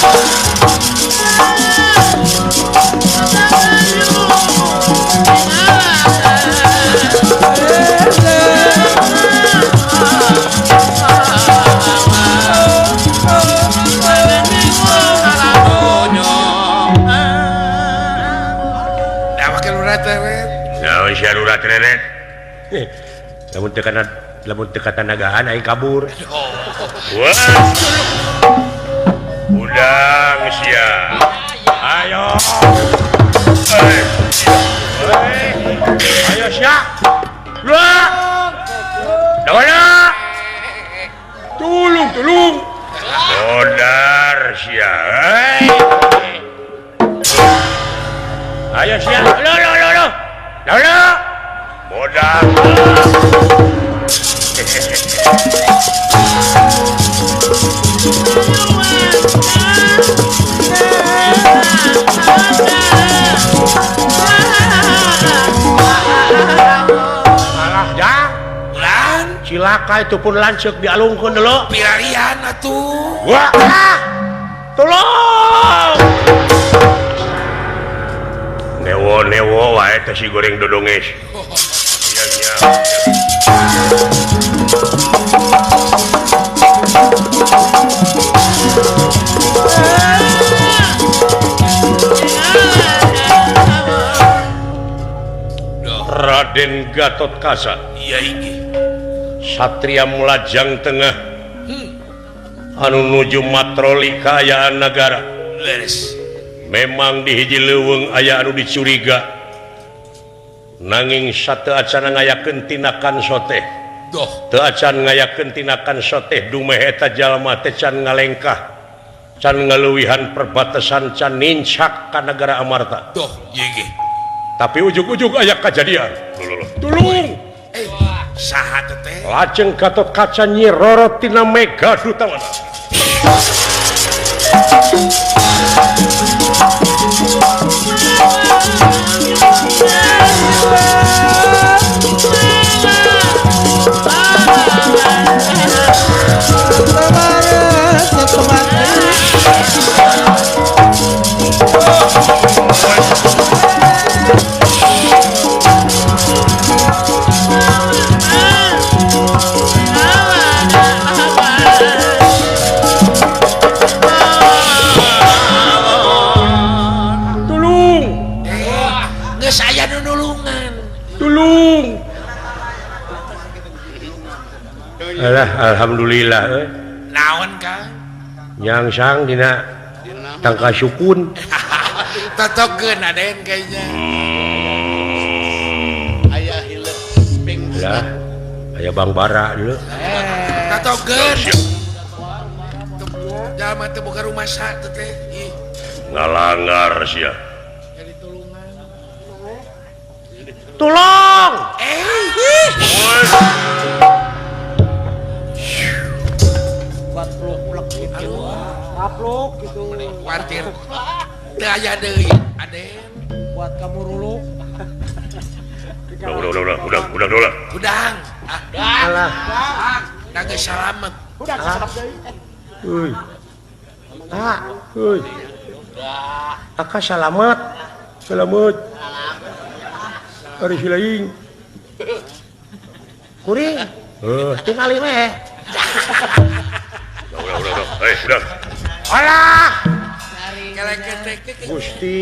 teret. Naon sia rurat reret? Lamun teu kana lamun teu katanagaan aing kabur. Wah. Udang sia. Ayo. Ayo sia. Wah. Dona. Tulung, tulung. Modar sia. Ayo sia. Lo lo lo lo. Dona. Modar. Alah jang. Ulan cilaka itu pun lanceuk dialungkeun dulu. Pilarian atuh. Wah. Tolong. Newo-newo wae teh si goreng dodonges. Iya iya. Raden Gatot Kaca. Iya iki. Satria Melajang Tengah. Anu nuju matroli kaayaan nagara. Leres. Memang di hiji leuweung aya anu dicuriga. Nanging sateu acan ngayakeun tinakan soteh. Doh. Teu acan ngayakeun tinakan soteh dumeh eta jalma teh can ngalengkah. Can ngaleuwihan perbatasan can nincak ka negara Amarta. Doh, ieu ge. Tapi ujug-ujug aya kajadian. Tulung. Saha teh? Lajeng Gatot Kaca Nyi Roro tina Mega Dutawana. Tulung. Alah alhamdulillah euy. Naon Kang? Nyangsang dina tangka sukun. Totokeun aden kayaknya. Aya hileut ping. Lah, aya Bang Bara dulu. Totokeun. Jalma teh boga rumah sa teh. Ngalangar sia. Tolong. Buat pluk-pluk gitu. Ngapluk gitu. Kuatir. Teu aya deui, Aden. Buat kamu ruluk. Udah. Udang. Alah. Da geus salamet. Udah salamet deui. Euy. Ah, euy. Aka salamet. Salamet. Ari si lain. Kuring. Tingali we. Udah. Hei, udah. Alah. Gusti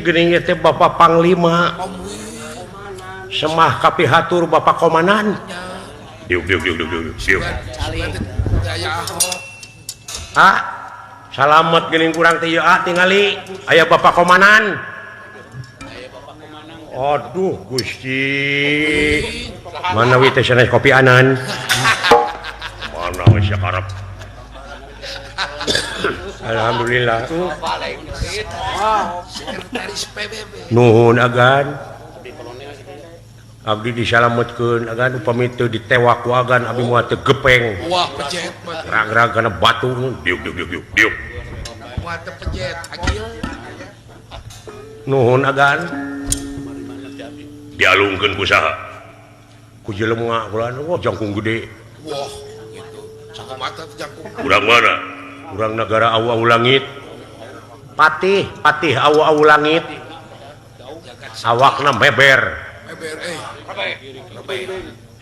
geuning teh Bapak Panglima. Semah kapihatur Bapak Komandan. Diuk. Diuk. Ah, salamet geuning kurang teh ieu ah tingali aya Bapak Komandan. Aduh Gusti. Mana we teh sanes kopi anan. Mana we sia karep. Alhamdulillah. Sekretaris PBB. Nuhun agan. Abdi disalametkeun agan upami teu ditewak ku agan abdi moal teu gepeng. Wah, pejet. Rag-rag kana batu. Diuk. Diuk. Moal teu pejet, agil. Nuhun agan. Dialungkeun ku saha? Ku jelema kula wah jangkung gede. Wah, gitu. Sakumaha teh jangkung? Urang mana? Urang negara awu-awu langit. Patih, patih awu-awu langit. Awakna meber. Meber euy.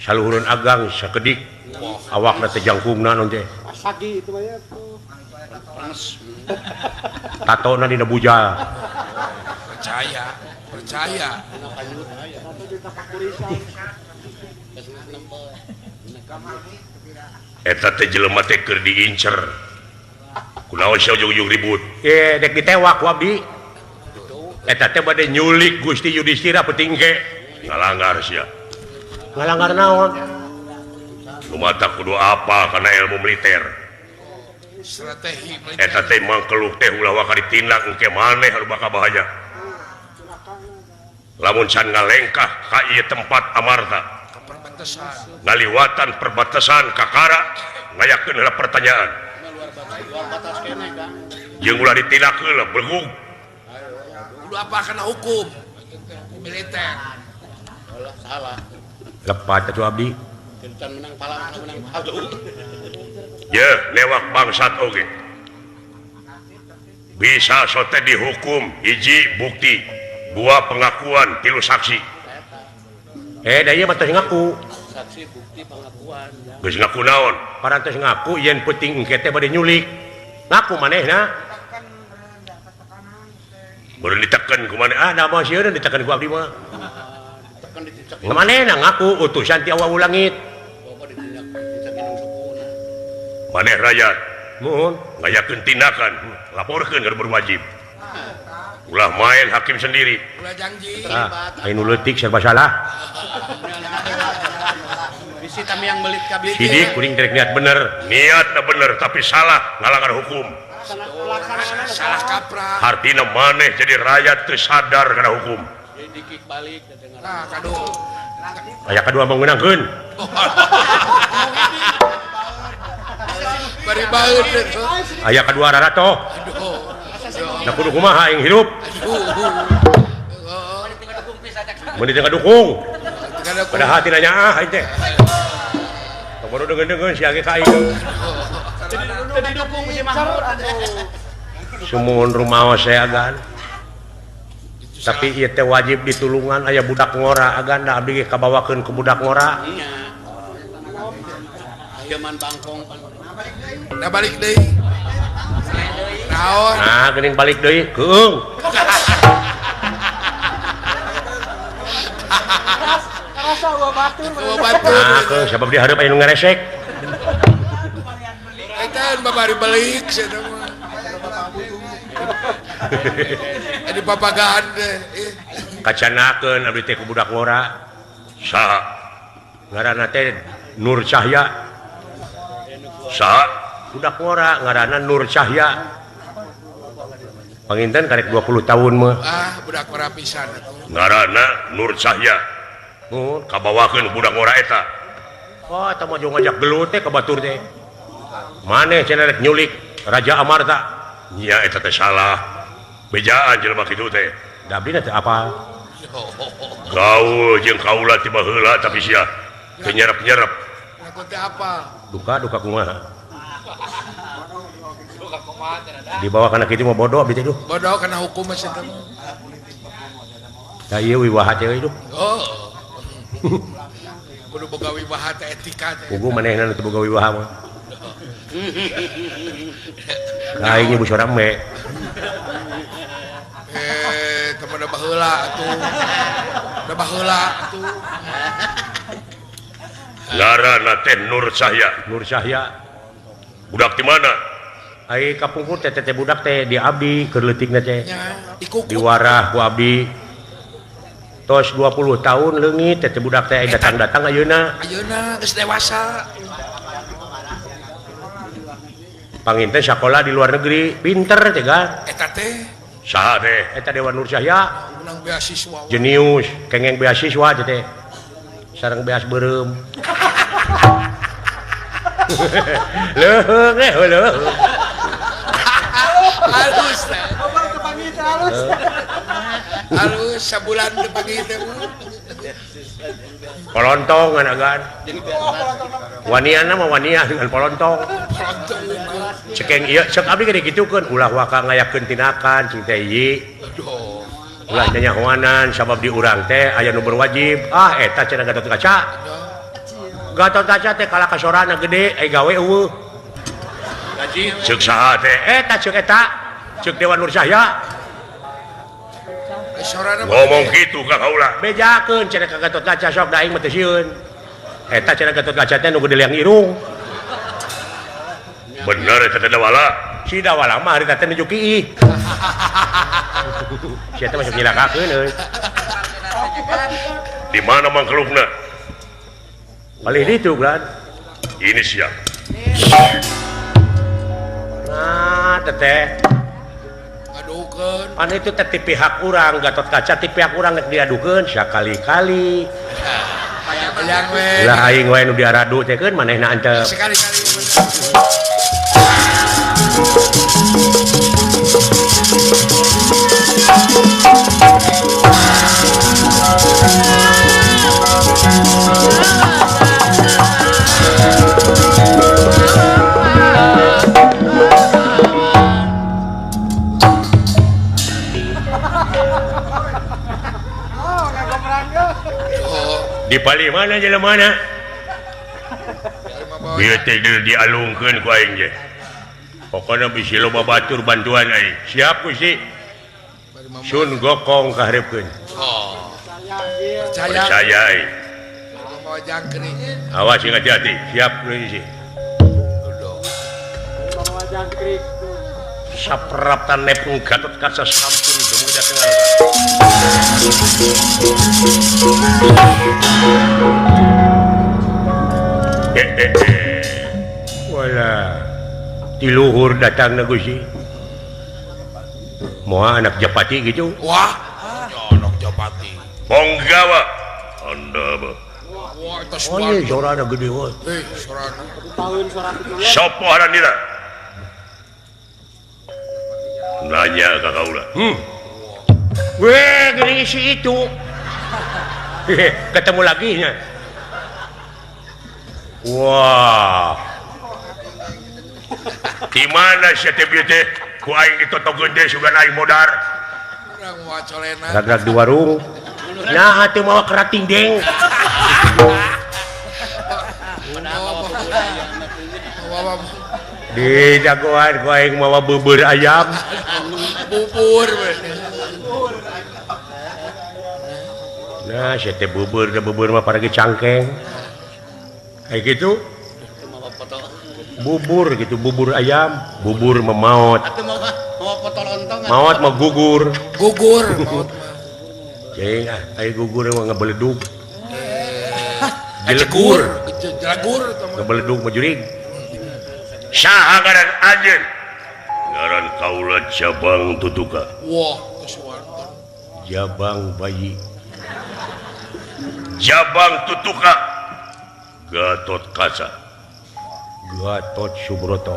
Saluhureun agang sakedik. Awakna teh jangkungna naon teh? Sagi itu mah ya tuh. Tatona dina bujal. Percaya. Percaya. Eta teh jelema teh keur diincer. Kunaon sia ujug-ujug ribut? Dek ditewak ku abdi. Eta teh bade nyulik Gusti Yudhistira peuting ge. Ngalanggar sia. Ngalanggar naon? Lumata kudu apa kana ilmu militer. Strategi militer. Eta teh mangkeluh teh ulah waka ditindak engke maneh anu bakal bahaya. Lamun can ngalengkah ka ieu tempat Amarta. Perbatasan. Ngaliwatan perbatasan kakara ngayakeun heula pertanyaan. Jeung ulah ditindak heula belegug. Kudu apa kana hukum militer. Salah. Lepat atuh abdi. Can menang pala menang palu. Ye, lewak bangsat oge. Bisa sote dihukum hiji bukti, dua pengakuan, tilu saksi. Da ieu mah teh ngaku. Saksi bukti pengakuan. Geus ngaku naon? Parantos ngaku yen peuting engke teh bade nyulik. Ngaku manehna. Baru diteken ku maneh. Ah, da mah sieun diteken ku abdi mah. Manehna ngaku utusan ti Awawu Langit. Maneh rakyat muhun ngayakeun tindakan, laporkeun ka berwajib. Ulah main hakim sendiri. Ulah janji. Ah, anu leutik serba salah. Bisi tami yang belit kabeh. Sidik kuring rek niat bener, niatna bener tapi salah ngalanggar hukum. Salah kaprah. Artina maneh jadi rakyat teu sadar kana hukum. Dikik balik nah, kadu. Aya kadua mengenangkeun. Bari baeud Aya kadua raratoh. Aduh. Nah kudu kumaha aing hirup. Aduh. Mun teu ngadukung. Padahal tina nyaah aing teh. Tong baru deungeun-deungeun sia ge ka aing. Teu didukung si Mahmud. Sumuhun rumaos saya agan. Tapi ieu teh wajib ditulungan aya budak ngora agan da abdi ge kabawakeun ku budak ngora. Ayeman bangkong. Da balik deui. Naon? Nah, geuning balik deui. Keung. Karasa eueuh batur. Nah, keung sabab di hareup aya nu ngaresek. Eta babari balik sia mah. Di papagaan teh. Kacanakeun abdi teh ku budak ngora. Saha? Ngaranna teh Nur Cahya. Saha? Budak ngora ngaranna Nur Cahya. Panginten karek 20 tahun mah. Ah, budak ngora pisan atuh. Ngaranna Nur Cahya. Mun kabawakeun budak ngora eta. Oh, eta mah jeung ngajak gelut teh ka batur teh. Maneh cenah rek nyulik Raja Amarta. Nya eta teh salah. Bejaan jelema kitu teh. Da abdi teh apa? Gaul jeung kaula ti baheula tapi sia teu nyerep-nyerep. Ngaku teh apa? Duka kumaha? Dibawa kana kitu mah bodoh abdi teh duh. Bodoh kana hukum mah sia teh. Da ieu wiwaha teh euy duh. Oh. Kudu boga wiwaha teh etika teh. Puguh manehna nu teu boga wiwaha mah. Aing ibu sorang me. Teman udah baheula atuh. Udah baheula atuh. Ngaranna teh Nur Cahya. Nur Cahya. Budak di mana? Ai kapungkur teh teh budak teh di abdi keur leutikna teh. Diwarah ku abdi. Tos 20 tahun leungit teh budak teh datang-datang ayeuna. Ayeuna geus dewasa. Panginten sakola di luar negeri, pinter teh ga. Eta teh saha teh? Eta Dewan Nur Cahya. Menang beasiswa. Jenius, kengeng beasiswa teh teh. Sareng beas beureum. Leuheung eh leuheung. Halus teh. Halus. Halus sabulan teh pagi teh. Polontong agan. Waniana mah wania dengan polontong. Cekeng ieu cek abdi gede kitukeun ulah waka ngayakeun tindakan cing teh ieu. Ulah nyanyahoanan sabab di urang teh aya nu berwajib. Ah eta cenah Gatot Kaca. Gatot Kaca teh kalah kasorana gede ai gawe eueuh. Ceuk saha teh? Eta ceuk eta. Ceuk Dewan Nur Cahya. Ngomong kitu ka kaula. Bejakeun cenah ka Gatot Kaca sok da aing mah teu sieun. Eta cenah Gatot Kaca teh nu gede liang irung. Bener eta teh Dawala. Si Dawala mah harita teh nuju kiih. Sia teh masuk nyilakakeun euy. Di mana mangkelukna? Palih ditu, Bran. Ini siap. Nah, teteh. Adukeun. Pan itu teh ti pihak urang, Gatot Kaca ti pihak urang rek diadukeun sakali-kali. Hayang we. Lah aing wae nu diaradu teh keun manehna antep. Sekali-kali. Di palih mana jelema mana? Bieu teh dialungkeun ku aing ge. Pokona bisi loba batur bantuan aing. Siap Gusti. Sun Gokong kaharepkeun. Oh. Percaya. Percaya aing. Mawa jangkrik. Awas sing hati-hati. Siap Gusti. Mawa jangkrik. Sapraptan nepung Gatot Kaca sampun dumugi dateng. Wala di luhur datang na Gusti. Moal anak Japati gitu. Wah, anak Japati. Ponggawa. Anda mah. Wah, eta Oh, iya, sorana gede we. Eh, sorana. Tahun sorana itu. Sopo haranira? Nanya ka kaula. Weh, gini si itu. Ketemu lagi nya. Wah. Di mana sia teh bieu teh? Ku aing ditotogeun teh sugan aing modar. Urang moal colena. Ragrak di warung. Nah, teu mawa kerating deng. Di jagoan ku aing mawa bubur ayam. Bubur we. Nah, sia teh bubur da bubur mah paragi cangkeng. Kayak gitu. Bubur gitu, bubur ayam, bubur memaot. Maot mah gugur. Gugur maot mah. Cing ah, aya gugur mah ngabeledug. Jelegur, jelegur ngabeledug mah jurig. Saha ngaran anjeun? Ngaran kaula Jabang Tutuka. Wah, kesuwanten. Jabang bayi. Jabang Tutuka. Gatot Kaca. Gatot Subroto.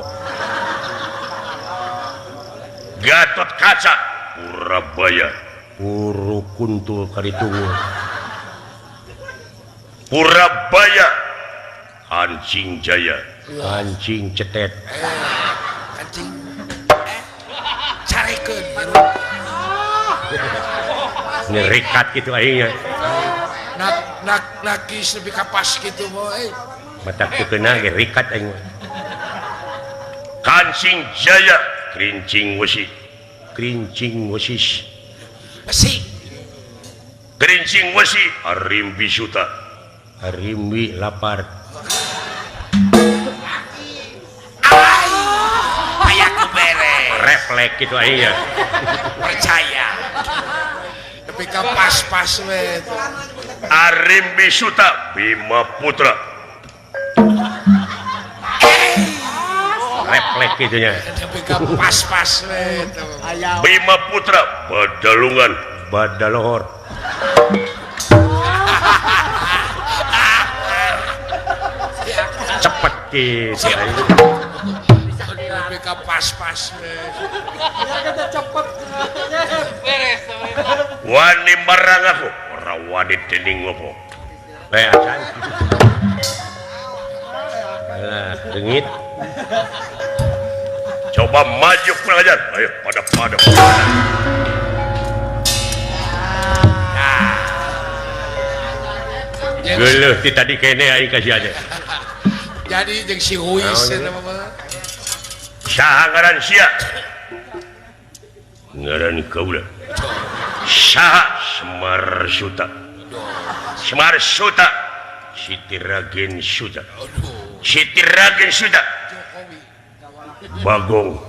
Gatot Kaca Purabaya. Puru Kuntul Karitungu. Purabaya Kancing Jaya. Kancing Cetet. Kancing carekeun. Ngerikat gitu aingnya. Nak nak nakis lebih kapas gitu boy. Mata teu keuna ge rikat aing mah. Kancing Jaya, kerincing wesi. Kerincing wesis. Besi. Kerincing wesi, arimbi suta. Arimbi lapar. Aya ku bere. Refleks gitu aing ya. Percaya. Tapi ka pas-pas we. Arimbi Suta Bima Putra. Refleks gitu nya. Tapi ka pas-pas we. Bima Putra Badalungan Badalohor. Cepet gitu. Tapi ka pas-pas we. Cepet. Beres. Wani marang aku, ora wani dening ngopo. Eh acan. Alah, dengit. Coba maju kurang ajar. Ayo pada. Nah. Geuleuh ti tadi kene aing kasih aja. Jadi jeung si Huis cenah mah. Saha ngaran sia? Ngaran kaula. Saha Semar Suta. Semar Suta. Siti Ragen Suta. Siti Ragen Suta. Bagong.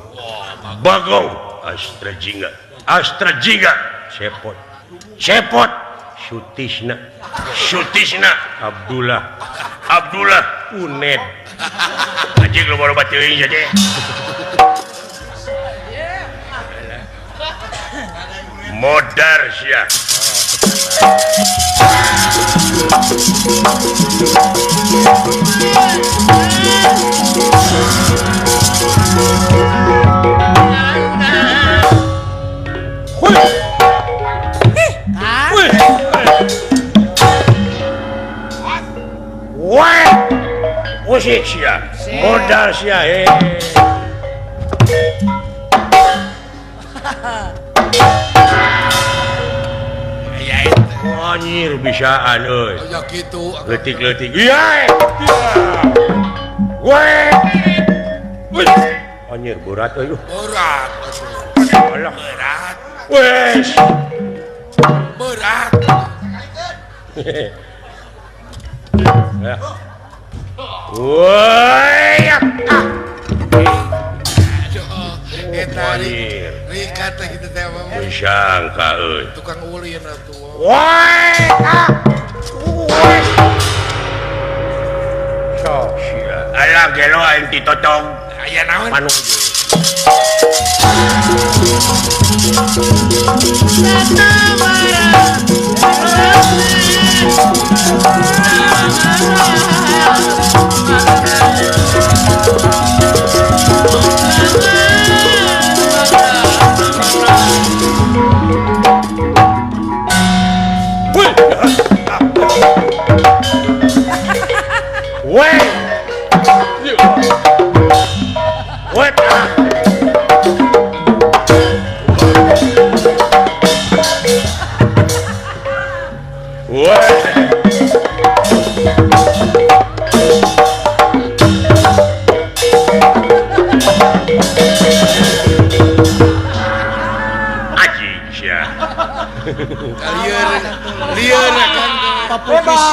Bagong Astra Jingga. Astra Jingga. Cepot. Cepot. Sutisna. Sutisna. Abdullah. Abdullah Uned. Anjing loba-loba teuing sia teh. Modar sia. Wah, usik sia, modal sia, Anjir bisaan euy. Ya kitu. Leutik-leutik. Iya. Weh. Anjir berat euy. Berat. Alah berat. Wes. Berat. Woi. Eta rikat teh kitu teh mah. Sangka euy. Tukang ulin atuh. Woi. Woi. Sok sia. Alah gelo aing ditotong. Aya naon? Panu.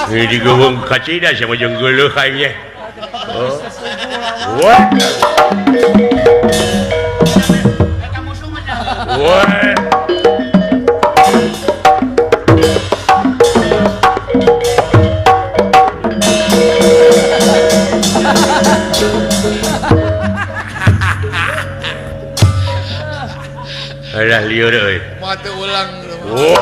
Ini digeuweung kacida sama jeung geuleuh aing nya. Oh. Wah. Wah. Alah lieur euy. Moal teu ulang. Wah.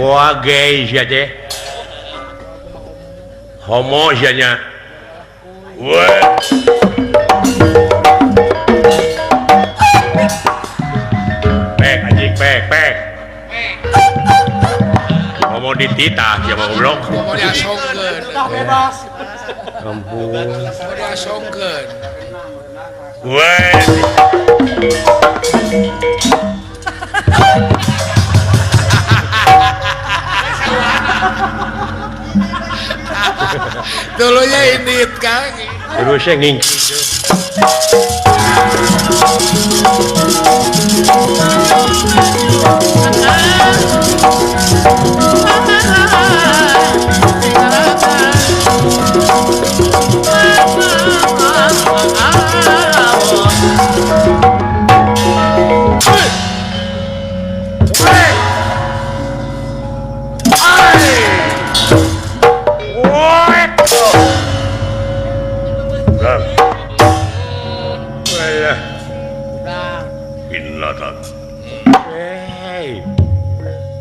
Boa gay sia teh. Homo sia nya. Wah. Pek anjing pek pek. Homo dititah sia mah goblok. Homo diasongkeun. Bebas. Ampun. Homo diasongkeun. Wah. Dulunya indit Kang. Terusnya ngingki.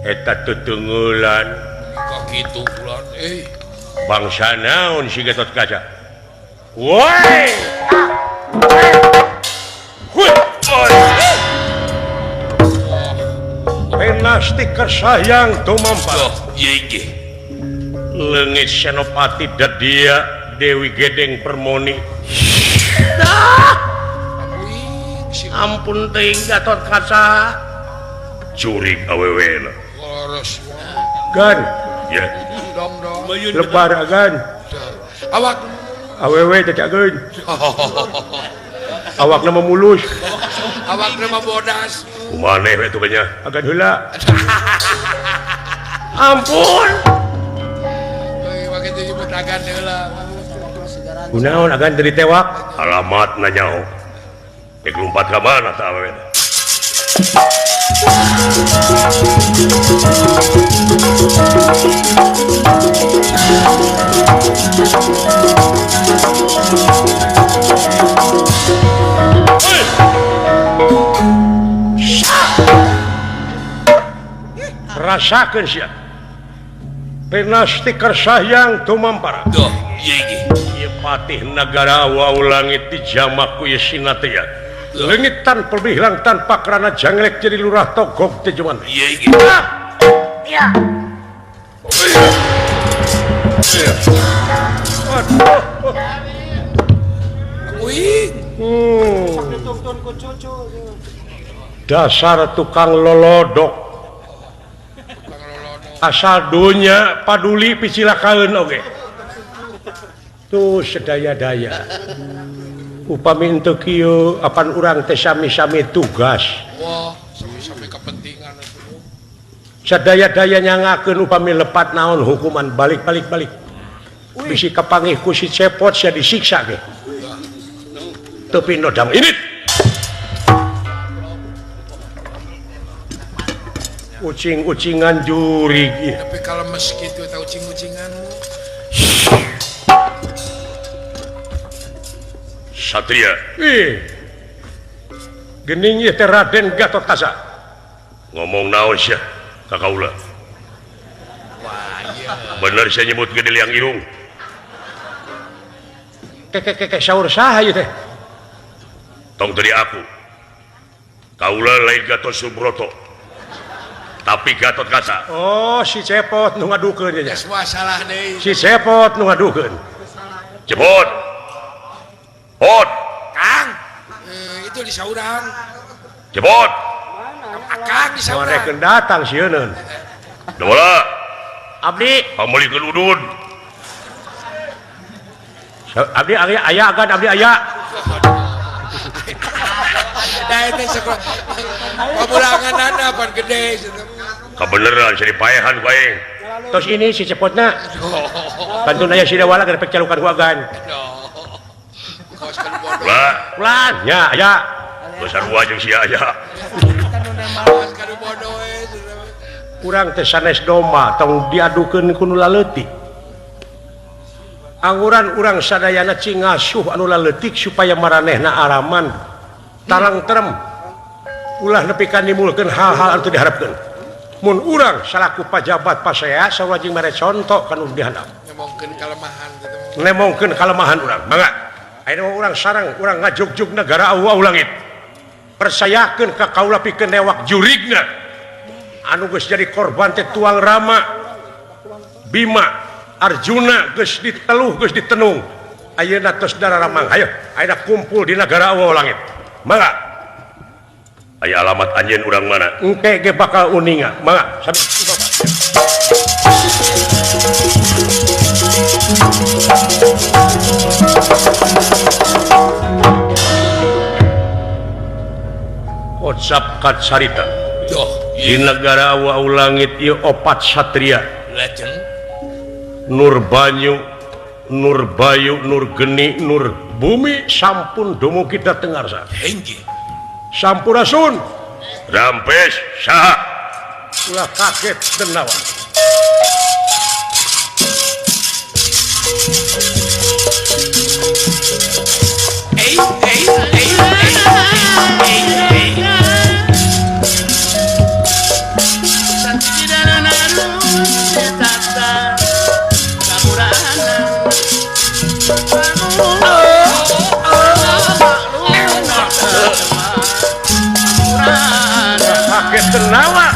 Eta tetunggulan kok kitu bulan bangsa naon si Gatot Kaca. Woi. Penasti kersayang tumampa. Ieu ge. Leungit Senopati Dadia Dewi Gedeng Permoni. Ampun teuing Gatot Kaca. Curig awewe. Gan. Ya. Lebar gan. Awak awewe teh cageun. Awakna mah mulus. Awakna mah bodas. Kumaneh we tuh nya? Agan heula. Ampun. Euy, make teh nyebut agan heula. Kunaon agan teu ditewak? Alamatna nyaho. Rek lumpat ka mana tah awewe teh? Rasakeun sia. Pinasti kersahyang tumampara. Duh, ieu ge. Ieu patih nagara wau langit dijamak ku ieu sinatria. Leungit tanpa bilang tanpa kerana janglek jadi lurah togok teh cuman. Ieu ge. Ya. Aduh. Uing. Dasar tukang lolodok. Asal dunya paduli picilakaeun oge. Tuh sedaya-daya. Upami henteu kieu apan urang teh sami-sami tugas. Wah, sami-sami kepentingan atuh. Sadaya-daya nyangakeun upami lepat naon hukuman balik-balik balik. Bisi kapanggih ku si Cepot sia disiksa ge. Teu pinodang ini. Ucing-ucingan jurig. Tapi kalau mes kitu eta ucing-ucingan. Satria. Ih. Geuning ieu teh Raden Gatotkaca. Ngomong naon sia ka kaula? Wah, iya. Bener sia nyebut gede liang irung. Keke saur saha ieu teh? Tong teu aku. Kaula lain Gatot Subroto. Tapi Gatotkaca. Oh, si Cepot nu ngadukeun nya. Geus salah deui. Si Cepot nu ngadukeun. Cepot. Pot. Kang. Itu di saurang. Cepot. Akang di saurang. Morekeun datang sieun. Dola. Abdi pameulikeun udud. Abdi aya aya agan abdi aya. Nah, itu sekolah. Pamulanganana pan gede. Kebeneran jadi paehan ku aing. Terus ini si Cepotna. Pantun aya si Dawala gerepek calukan ku agan. Lah, ulan nya aya. Geus sarua jeung sia aya. Urang teh sanes domba tong diadukeun ku nu laleutik. Anguran urang sadayana cing ngasuh anu laleutik supaya maranehna araman tarang terem ulah nepi ka nimulkeun hal-hal anu teu diharapkeun. Mun urang salaku pajabat pasea sarua jeung mere conto ka nu dihandap. Nemongkeun kalemahan kitu. Nemongkeun kalemahan urang. Mangga. Ayeuna urang sareng urang ngajugjug negara awau langit. Persayakeun ka kaula pikeun newak jurigna. Anu geus jadi korban teh Tuang Rama, Bima, Arjuna geus diteluh geus ditenung. Ayeuna tos dararamang. Hayo, ayeuna kumpul di negara awau langit. Mangga. Aya alamat anjeun urang mana? Engke ge bakal uninga. Mangga. Sami. Kocap kacarita. Di negara wau langit ieu opat satria. Lajeng Nur Banyu, Nur Bayu, Nur Geni, Nur Bumi sampun dumugi dhateng ngarsa. Inggih. Sampurasun. Rampes saha? Ulah kaget denawa. Ei ei ei ei ei ei. Kaget denawa.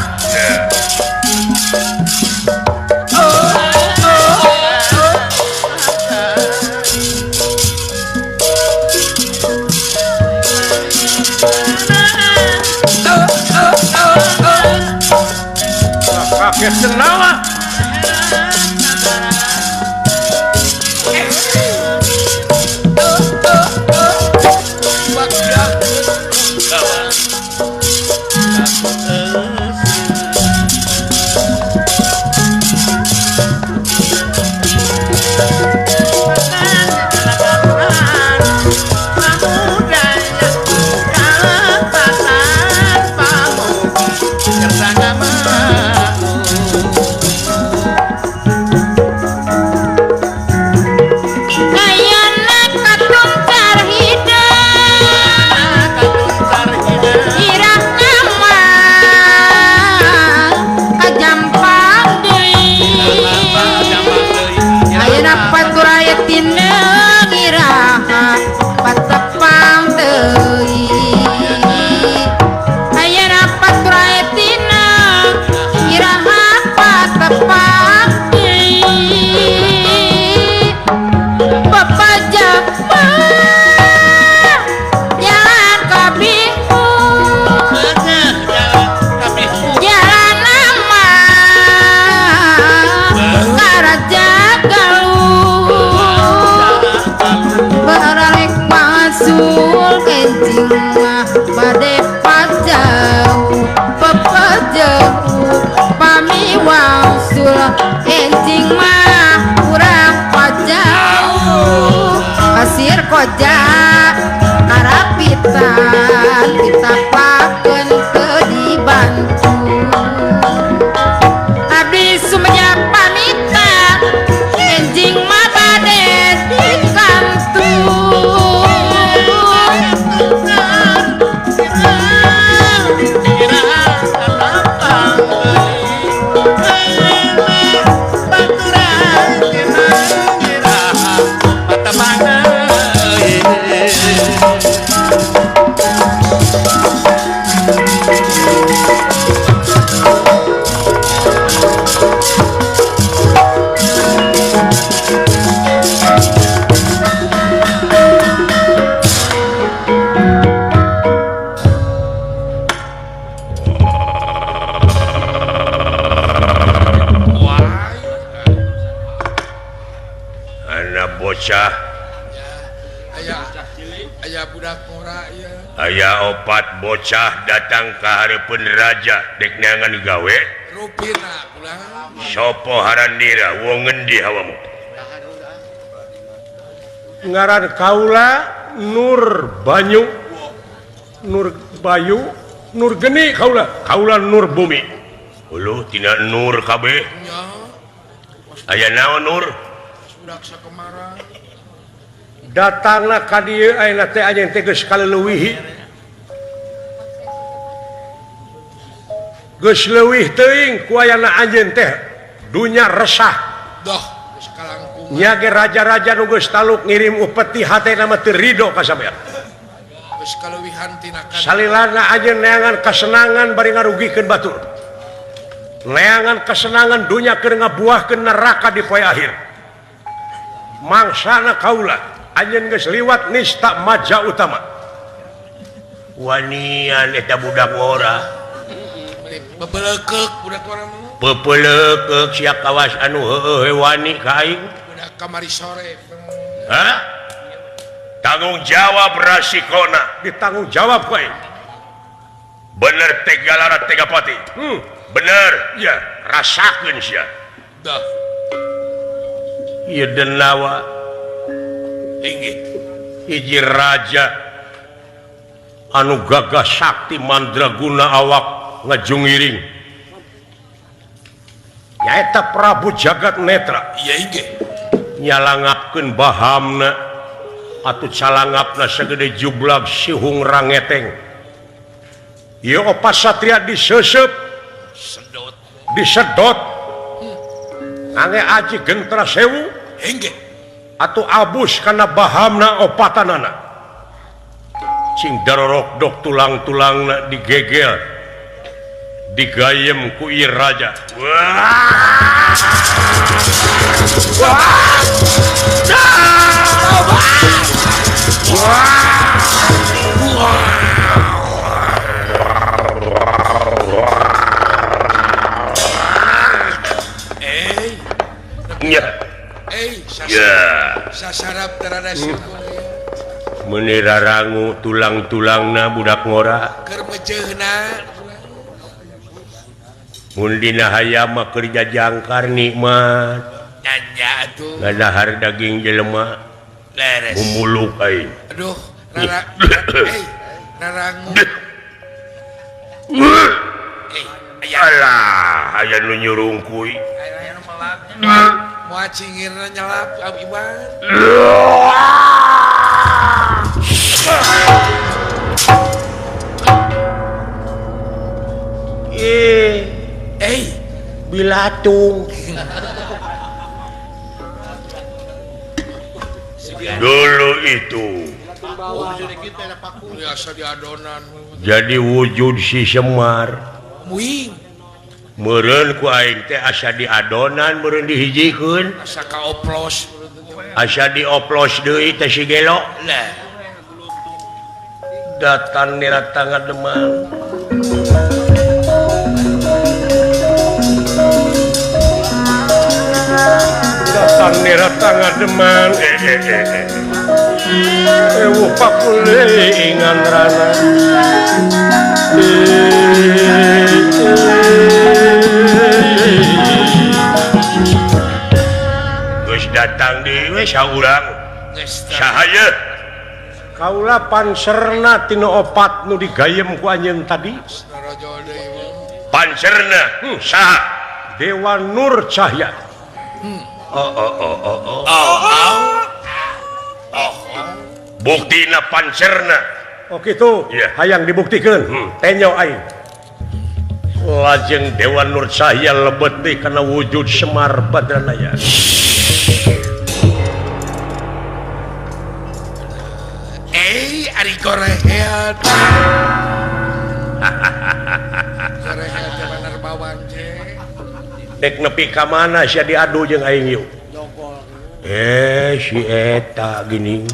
Enjing mah bade pajauh pepejauh pami wangsul enjing mah urang pajauh pasir koja karapitan ditapakeun teu dibantu abdi sumenya pamitan enjing mah bade dikantu. Anak bocah aya budak ngora ieu. Aya opat bocah datang ka hareupeun raja dek neangan gawe. Rupina pulang. Sopo harandira wong ngendi hawamu? Ngaran kaula Nur Banyu Nur Bayu Nur Geni kaula kaula Nur Bumi. Uluh tina Nur kabeh. Aya naon Nur? Budak sakemarang. Datangna ka dieu ayeuna teh anjeun teh geus kaleuwihi. Geus leuwih teuing ku ayana anjeun teh dunya resah. Doh geus kalangkung. Nya ge raja-raja nu geus taluk ngirim upeti hatena mah teu rido ka sampean. Geus kaleuwihan tina kan. Salilana anjeun neangan kasenangan bari ngarugikeun batur. Neangan kasenangan dunya keur ngabuahkeun neraka di poe akhir. Mangsana kaula anjeun geus liwat nista maja utama. Wanian eta budak ngora. Bebelekeuk budak ngora mah. Bebelekeuk sia kawas anu heueuh wani ka aing. Budak kamari sore. Hah? Tanggung jawab rasikona. Ditanggung jawab ku aing. Bener Tegalara Tegapati. Bener ya, rasakeun sia. Dah. Ieu denawa inggih hiji raja anu gagah sakti mandraguna awak ngajungiring nyaeta Prabu Jagat Netra. Iya inggih nyalangapkeun bahamna atuh calangapna sagede jublag sihung rangeteng. Ieu opat satria diseuseup sedot disedot ange aji gentra sewu inggih atuh abus kana bahamna opatanana cing darorokdok tulang-tulangna digegel digayem ku ieu raja. Wah! Wah! Wah! Nya. Sasarap terada meuni rarangu tulang-tulangna budak ngora keur mejeuhna mun dina hayam mah keur jajangkar nikmat nya atuh ngadahar daging jelema leres mumuluk aing. Aduh rara rarangu alah aya nu nyurungkuy moal cingirna nyelap Iwan. Bilatung. Dulu itu jadi wujud si Semar. Meureun ku aing teh asa diadonan meureun dihijikeun asa kaoplos asa dioplos deui teh si gelo lah datang nira tangan Demang. Datang nira tangan Demang. Ewu pakulingan rana. Geus datang deui we saurang. Saha ye? Kaula panserna tina opat nu digayem ku anjeun tadi. Panserna saha? Dewa Nur Cahya. Oh. Buktina panserna. Oh kitu. Yeah. Hayang dibuktikeun. Tenyo aing. Lajeng Dewa Nur Cahya lebet deui kana wujud Semar Badranaya. Ari gorehead. Gorehead bener bawang je. Dek nepi ka mana sia diadu jeung aing yeuh. Si eta gini.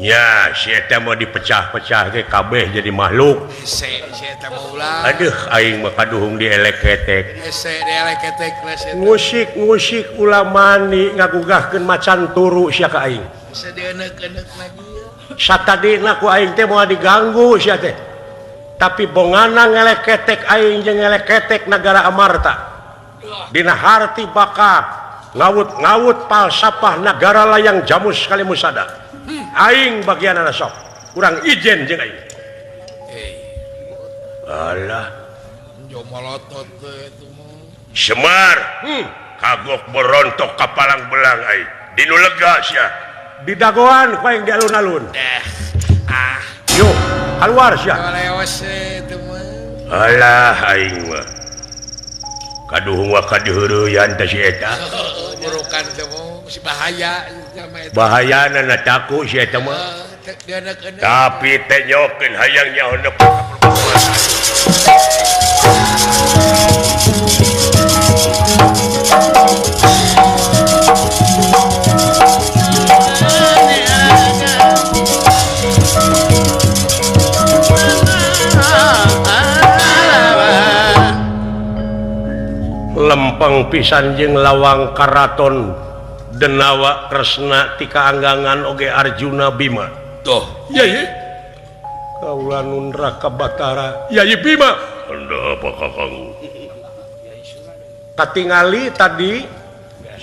Ya, si eta mah dipecah-pecah ge kabeh jadi makhluk. Si eta mah ulah. Aduh, aing mah kaduhung dielek-ketek. Hese dielek-ketek lah si eta. Ngusik-ngusik ulah mani ngagugahkeun macan turu sia ka aing. Satadina ku aing teh moal diganggu sia teh. Tapi bongana ngeleketek aing jeung ngeleketek nagara Amarta. Dina harti baka ngawut-ngawut palsapah nagara layang jamus kali musada. Aing bagianana sok. Urang ijen jeung aing. Alah. Semar, kagok berontok ka palang belang aing. Dinu lega sia. Didagoan ku aing di alun-alun. Yo, keluar sia. Alah aing mah. Kaduhung wa kadiheureuyaan teh si eta. Burukan teh si bahaya eta. Bahayana na taku si eta mah. Tapi teh nyokeun hayang nyaho nepi ka Lempeng pisan jeung lawang karaton Denawa Kresna tika anggangan oge Arjuna Bima. Tuh, yai. Kaula nun Raka Batara. Yai Bima. Anda apa kakang? Katingali tadi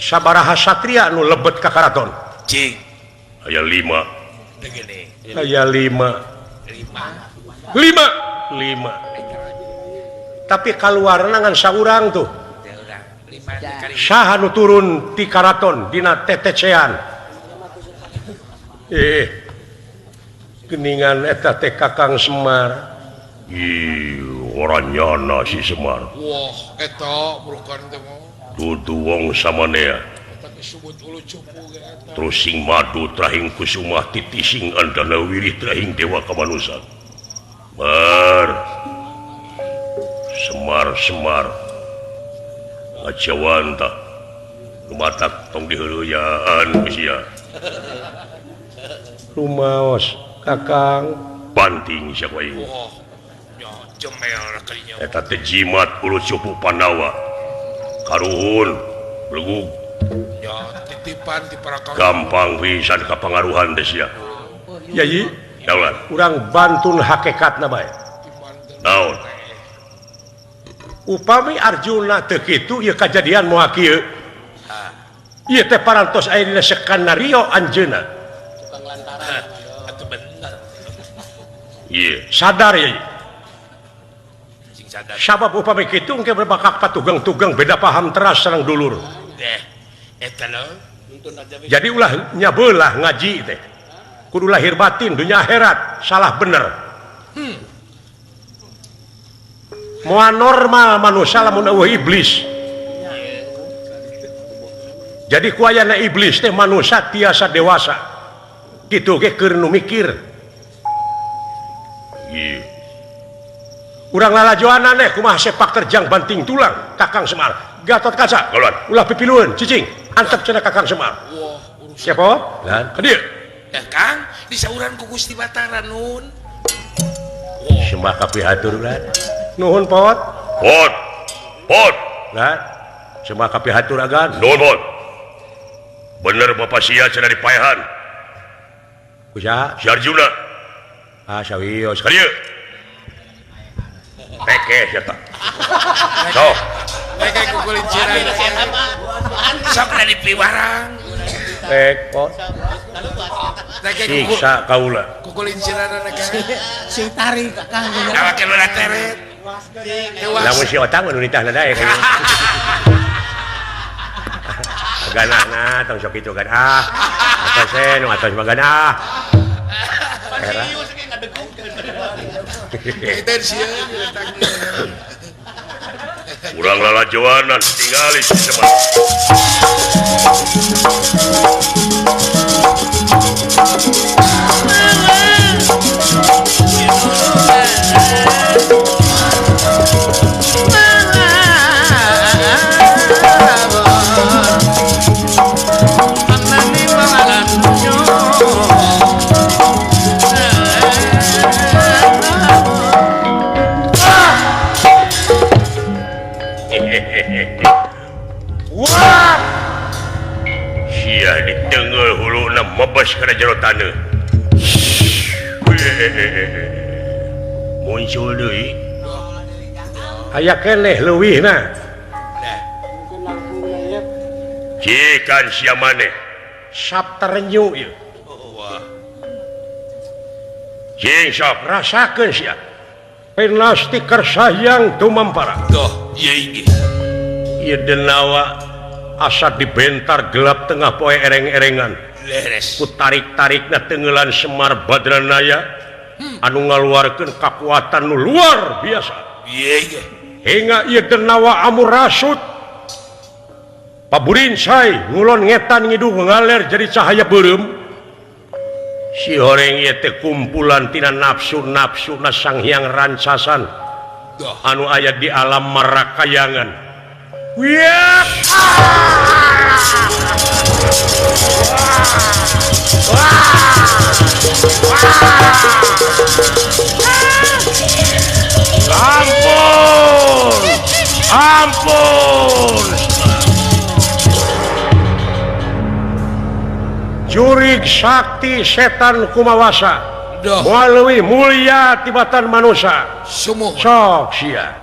sabaraha satria nu lebet ka karaton. Cing. Aya 5. Aya 5. 5. 5. Tapi kaluarna ngan saurang tuh. Saha nu turun ti karaton dina tetecean. Geningan eta teh Kakang Semar. Ih, oranyana si Semar. Wah, eta burukan teh mah. Dudu wong samanea. Eta disebut ulu cupu ge eta. Terus sing madu trahing kusumah titising andana wirih trahing dewa kamanusan. Mar. Semar Semar. Ngajawanta. Lumatak tong diheureuyan ku sia. Rumaos Kakang banting sia ku aing. Wah, nya jemel kalinya. Eta teh jimat ulu cupu Pandawa. Karuhun belegug. Nya titipan ti para kang. Gampang pisan kapangaruhan teh sia. Yayi, daulat. Urang bantun hakikatna bae. Naon? Upami Arjuna teu kitu ieu kajadian moal kieu. Ieu teh parantos aya dina skenario anjeunna. Tukang lantaran atuh bener. Ieu sadar ye. Sing sadar. Sabab upami kitu engke bakal patugeng-tugeng beda paham teras sareng dulur. Deh, eta lho. Jadi ulah nyabelah ngaji teh. Kudu lahir batin dunia akhirat salah bener. Moal normal manusia lamun eueuh iblis. Jadi ku ayana iblis teh manusia tiasa dewasa. Kitu ge keur nu mikir. Ieu. Urang lalajoan aneh kumaha sepak terjang banting tulang Kakang Semar. Gatot Kaca. Ulah pipilueun cicing. Antep cenah Kakang Semar. Wah, urusan. Siapa? Lan. Ka dieu. Ya Kang, disauran ku Gusti Batara nun. Sembah kapihatur lan. Nuhun pot. Pot. Pot. Lan. Sembah kapihatur agan. Nuhun pot. Bener Bapak sia cenah dipaehan. Kusaha? Si Arjuna. Ah sawios. Ka dieu. Peke sia tah. Sok. Peke kukulinciran. Sok da dipiwarang. Pekot. Siksa kaula. Kukulinciran Si tarik Kang. Awak nu teret. Lamun si otang nu nitahna daek. Ganahna tong sok kitu gan ah. Atos nu atos mah gan ah. Era. Urang lalajoanan tingali si Semar. Wah! Sia ditengeul huluna mebes kana jero taneuh. Muncul deui. Aya keneh leuwihna. Cikan sia maneh sap terenyu ieu. Wah. Cing sok rasakeun sia. Pinasti kersayang tumampara. Doh, ieu inggih. Ieu denawa asa dibentar gelap tengah poe ereng-erengan. Leres. Ku tarik-tarikna tenggelan Semar Badranaya anu ngaluarkeun kakuatan nu luar biasa. Ieu inggih. Hingga ieu denawa amur rasut. Paburinsai ngulon ngetan ngidung ngaler jadi cahaya beureum. Si horeng ieu teh kumpulan tina nafsu-nafsuna Sang Hyang Rancasan anu aya di alam marakayangan. Wiak! Ampun! Ampun! Jurig sakti setan kumawasa moal leuwih mulia tibatan manusia. Sok sia.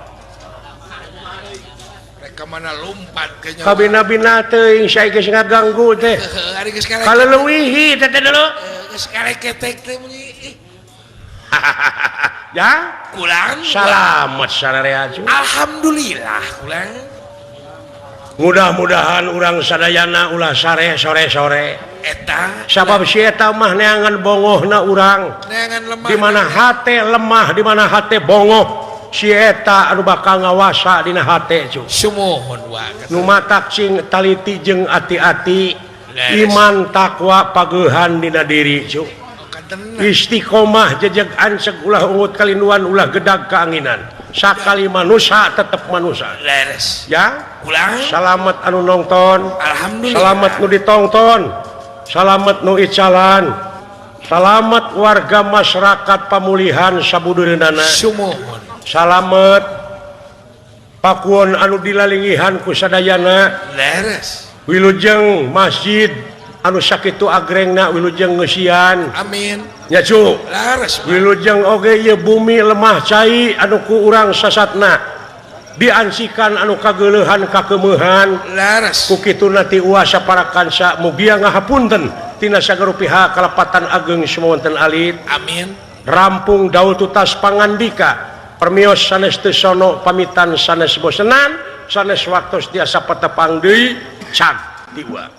Mana lompat ke nyawa. Kabina-bina teuing sia geus ngaganggu teh. Kaleuwihi teh teh dulu. Geus kareketek teh bunyi. Ya, kulang. Salamet sararea. Alhamdulillah kulang. Mudah-mudahan urang sadayana ulah sare sore-sore. Eta sabab si eta mah neangan bongohna urang. Neangan lemah. Di mana hate lemah, di mana hate bongoh. Si eta anu bakal ngawasa dina hate cu. Sumuhun wa. Nu matak cing taliti jeung ati-ati, iman takwa pageuhan dina diri cu. Istiqomah jejeg anceg ulah ungut kalinduan ulah gedag kaanginan. Sakali manusia tetep manusia. Leres. Ya? Ulang. Salamet anu nonton. Alhamdulillah. Salamet nu ditongton. Salamet nu icalan. Salamet warga masyarakat pamulihan sabudureunana. Sumuhun. Salamet pakuon anu dilalingihan ku sadayana. Leres. Wilujeng masjid anu sakitu agrengna wilujeng ngeusian. Amin. Nya cu. Leres. Wilujeng oge ieu bumi lemah cai anu ku urang sasatna diansikan anu kageuleuhan kakemeuhan. Leres. Ku kituna ti uasa para kansa mugia ngahapunten tina sagarupiha kalepatan ageng sumawonten alit. Amin. Rampung daul tutas pangandika. Permios sanes teu sono pamitan sanes bosenan sanes waktos tiasa patepang deui cag tiwa.